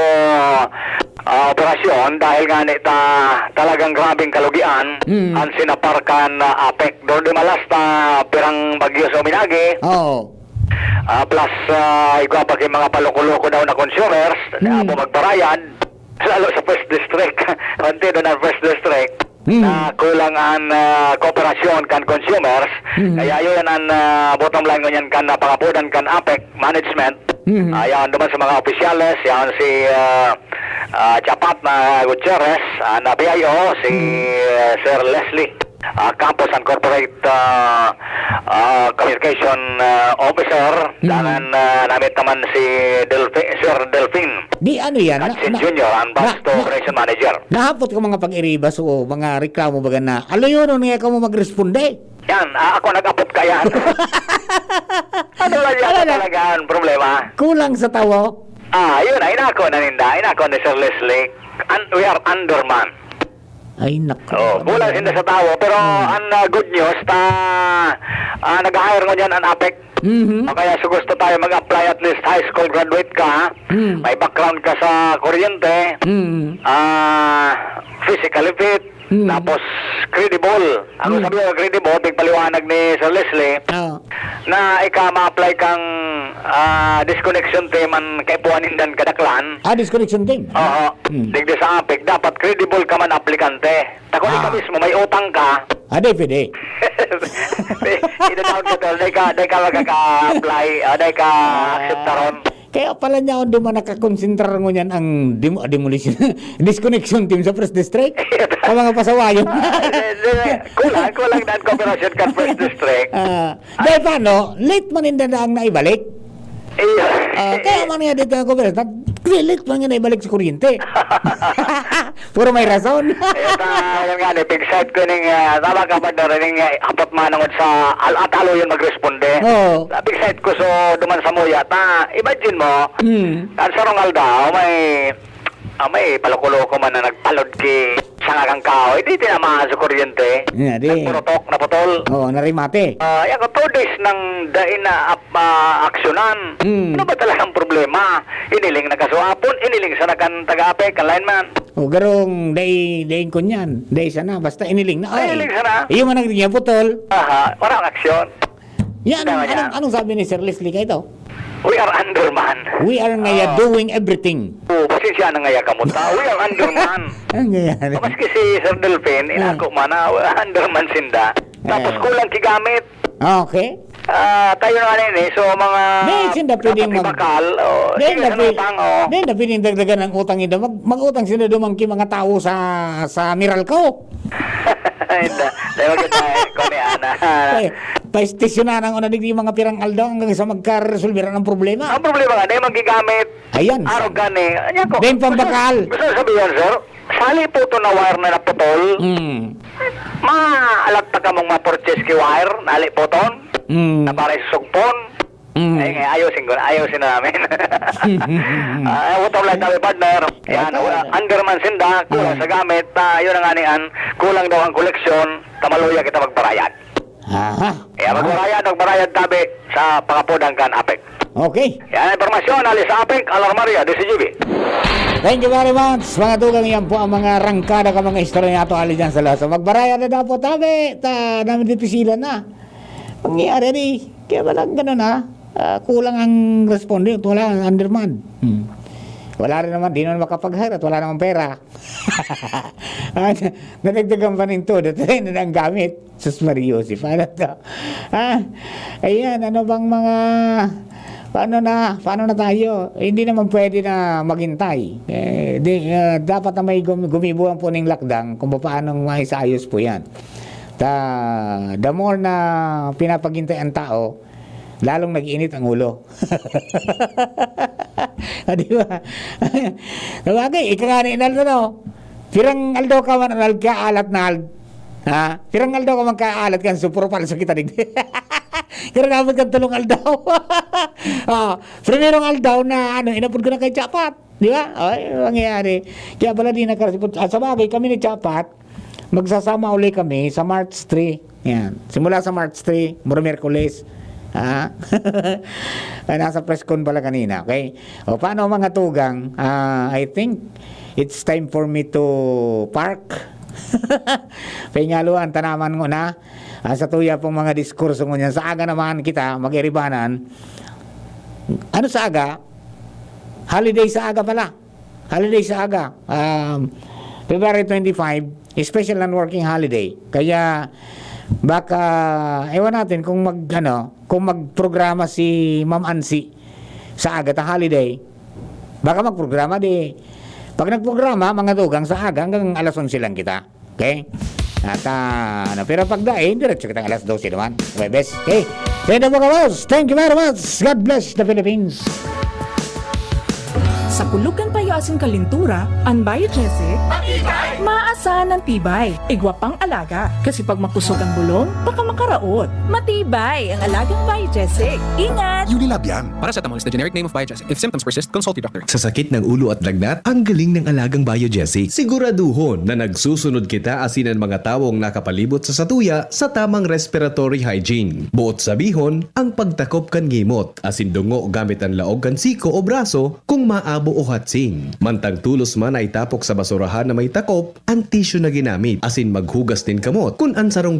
ah, operasyon dahil nga ni ta talagang grabeng kalugian Hmm. ang sinapar kan, ah, APEC. Doon di malas ta pirang bagyo sa uminagi. Oo. Ah, plus, ah, igwa pa kay mga paloko-loko daw na consumers, Hmm. abo magbarayad. Lalo sa First District. Pante doon ang First District Hmm. na kulang ang, ah, kooperasyon kan consumers. Hmm. Kaya yun ang, ah, bottom line ngunyan kan, ah, pangapodan kan APEC management. Hmm. Ah, yan naman sa mga opisyales, yan si, ah, ah, Chapat na Gutierrez, ah, na P I O, si, Hmm. ah, Sir Leslie. Ah, Campos and Corporate, ah, ah, Communication, ah, Officer, Mm. danan, ah, namit naman si Delfi-, Sir Delfin. Di ano yan? At Na-, si na-, Junior, ang na-, Basto na-, Operation Manager. Nahapot ko mga pag-iriba, so, mga reklamo baga na, "Aluyonon nga kamo magresponde." Yan, ah, ako nag-apot ka yan. Ano lang yan Ano na? talaga ang problema? Kulang sa tawo? Ah, yun, ay nako na ninda, ay nako ni Sir Leslie. And we are undermanned. Ay, naku. Oh, kulang sinda sa tawo, pero Hmm. ang, ah, good news, ta, ah, nag-hire ngunyan ang APEC. Mhm. O kaya, so gusto tayo mag-apply, at least high school graduate ka, Mm. may background ka sa kuryente, Mm. ah, physically fit, Mm. tapos credible. Ang Mm. sabi ko, credible, tigpaliwanag ni Sir Leslie, Ah. na ika ma-apply kang, ah, disconnection team an kaipuhan nindan kadaklan. Ah, disconnection team? Oo. Mm. Digdi sa APEC, dapat credible ka man aplikante. Ta kung Ah. ika mismo, may utang ka. Ah, di pwede. Ida-down ka, tol. Di ka, di ka makaka-apply. O, di ka Ah. accept ron. Kaya pala niya ako duman nakakonsentrar ngunyan ang dem-, demolition, disconnection team sa First District. Ang mga pasawayon. Ah, di, di, kulang, kulang na ang kooperasyon kan First District. Ah, dahil paano, late man inda na ang naibalik. Iya. Ah, kaya man nga dito ang kooperasyon, late man nga naibalik sa kuryente. Puro may rason. Kaya ta, yan nga, ni, pig-cite ko ning, ah, tama ka, partner, ning, ah, hapot manongod sa al-, at alo yun magresponde. Oo. Sa pig-cite ko, so, duman sa Muya, ta, imagine mo, Hmm. kan sarong aldaw, may, ah, may paloko-loko man na nagpalod ki sanga kan kahoy, di tinamaan sa kuryente. Yeah, di. Nagpurutok, naputol. Oo, narimate. Ah, yan ko, two days nang dai na ap-, ah, aksyonan. Hmm. Ano ba talagang problema? Iniling na kasuapon, iniling sana kan taga-APEC, kan lineman. O garong dai, dai kunyan, dai sana, basta iniling na. Ay, Ay, iniling sana. Iyo man ang niya putol. Aha, walang aksyon. Yan, Tama anong, yan. Anong sabi ni Sir Leslie kaito? We are underman. We are ngaya Ah. doing everything. Oh, pasensya na ngaya kamo ta. We are underman. Ang gaya. Maski si Sir Delfin, Ah. inako man na, underman sinda. Tapos Ah. kulang kigamit. Okay. Ah, tayo na nga rin eh. So, mga Di, sinda pwedeng mag-, pinapatibakal, oh, di, sige, na sa pwede, lutang, oh. Di, na pwedeng dagdagan ang utang nila. Mag-, mag-utang sila duman ki mga tao sa, sa Meralco. Hindi. Dahil maganda eh, kung may ana. Eh, paistisyonan ang una digdi mga pirang aldaw hanggang sa magkaresolbera ng problema. Ang problema nga, dahil magigamit. Ayan. Arog gani. Ayan ko. Dahil pambakal. Gusto, gusto sabihin, sir, sali po ito na wire na naputol. Mm. Maalat pa kamong ma-purchase ki wire, nali po ton. Mm. Na para sa sugpon. Mm. Ay, ay, ayusin ko na, ayusin na namin. Ah, utang lang kami, partner. Yan, Ito, wala, eh. underman sinda, kulang Ah. sa gamit, ah, yun ang anian, kulang daw ang koleksyon, ta maluya kita magbarayad. Aha. Kaya Ah. magbarayad, magbarayad tabi sa pangapodan kan APEC. Okay. Yan ang impormasyon, ali sa APEC, Alarmaria, D C G B. Thank you very much, mga tugang. Yan po ang mga rangkada ka mga istorya nato, ali dyan sa Laso. Magbarayad na daw po, tabi. Ta, namin di pisilan na. Pangyayari di. Kaya walang ganun, ha? Ah, kulang ang respondent, wala ang underman. Hmm. Wala rin naman, di naman makapag-hire at wala namang pera. Ah, nadagdagan pa ning todo. Tayo na ang gamit. Sus Maria Joseph, ano to? Ah, ayan, ano bang mga, paano na, paano na tayo? Eh, hindi naman pwede na maghintay. Eh, di, ah, dapat na may gum-, gumibo ang puning lakdang kung paano maisayos po yan. Ta, the more na pinapaghintay ang tao, lalong nag-iinit ang ulo. Ah, di ba? Sabagay, ika nga ni Inal, ano? Pirang aldaw ka man, Inal, kaya alat na al-, ha? Pirang aldaw ka man kaya alat kan supro, palso kita digdi. Kaya naabot kan tulong aldaw. Ah, primerong aldaw na, ano, inapod ko na kay Chapat. Di ba? Ay, mangyayari. Kaya pala di nagkarasipot. Ah, sa bagay, kami ni Chapat, magsasama uli kami sa March three. Yan. Simula sa March three, Muro Miyerkules. Ah? Ay, nasa press con pala kanina. Okay? O, paano, mga tugang? Ah, I think it's time for me to park. Pahingaluan, tanaman ko na. Ah, sa tuya pong mga diskurso ngunyan. Sa aga naman kita, mag-iribanan. Ano sa aga? Holiday sa aga pala. Holiday sa aga. Um, February twenty-five, special non-working holiday. Kaya, baka, ewan natin kung mag, ano, kung magprograma si Ma'am Ansi sa aga ta holiday. Baka magprograma, di. Pag nagprograma, mga tugang, sa aga, hanggang alas onse lang kita. Okay? At, ah, ano, pero pag dai, diretso kitang alas dose naman. Webes. Okay? Kaya na, mga boss, thank you very much. God bless the Philippines. Sa kulog kan payo asin kalintura, an Biogesic, matibay! Maasan an tibay. Igwa pang alaga. Kasi pag makusog ang bulong, baka makaraot. Matibay ang alagang Biogesic. Ingat! Unilab yan. Paracetamol is the generic name of Biogesic. If symptoms persist, consult your doctor. Sa sakit ng ulo at lagnat, ang galing ng alagang Biogesic. Siguraduhon na nagsusunod kita asin an mga tawong nakapalibot sa satuya sa tamang respiratory hygiene. Buot sabihon, ang pagtakop kan ngimot, asin dungo gamit an laog kan siko o braso kung maabo o hatsing. Mantang tolos man na itapok sa basurahan na may takop, an tissue na ginamit, asin maghugas nin kamot. Kun an sarong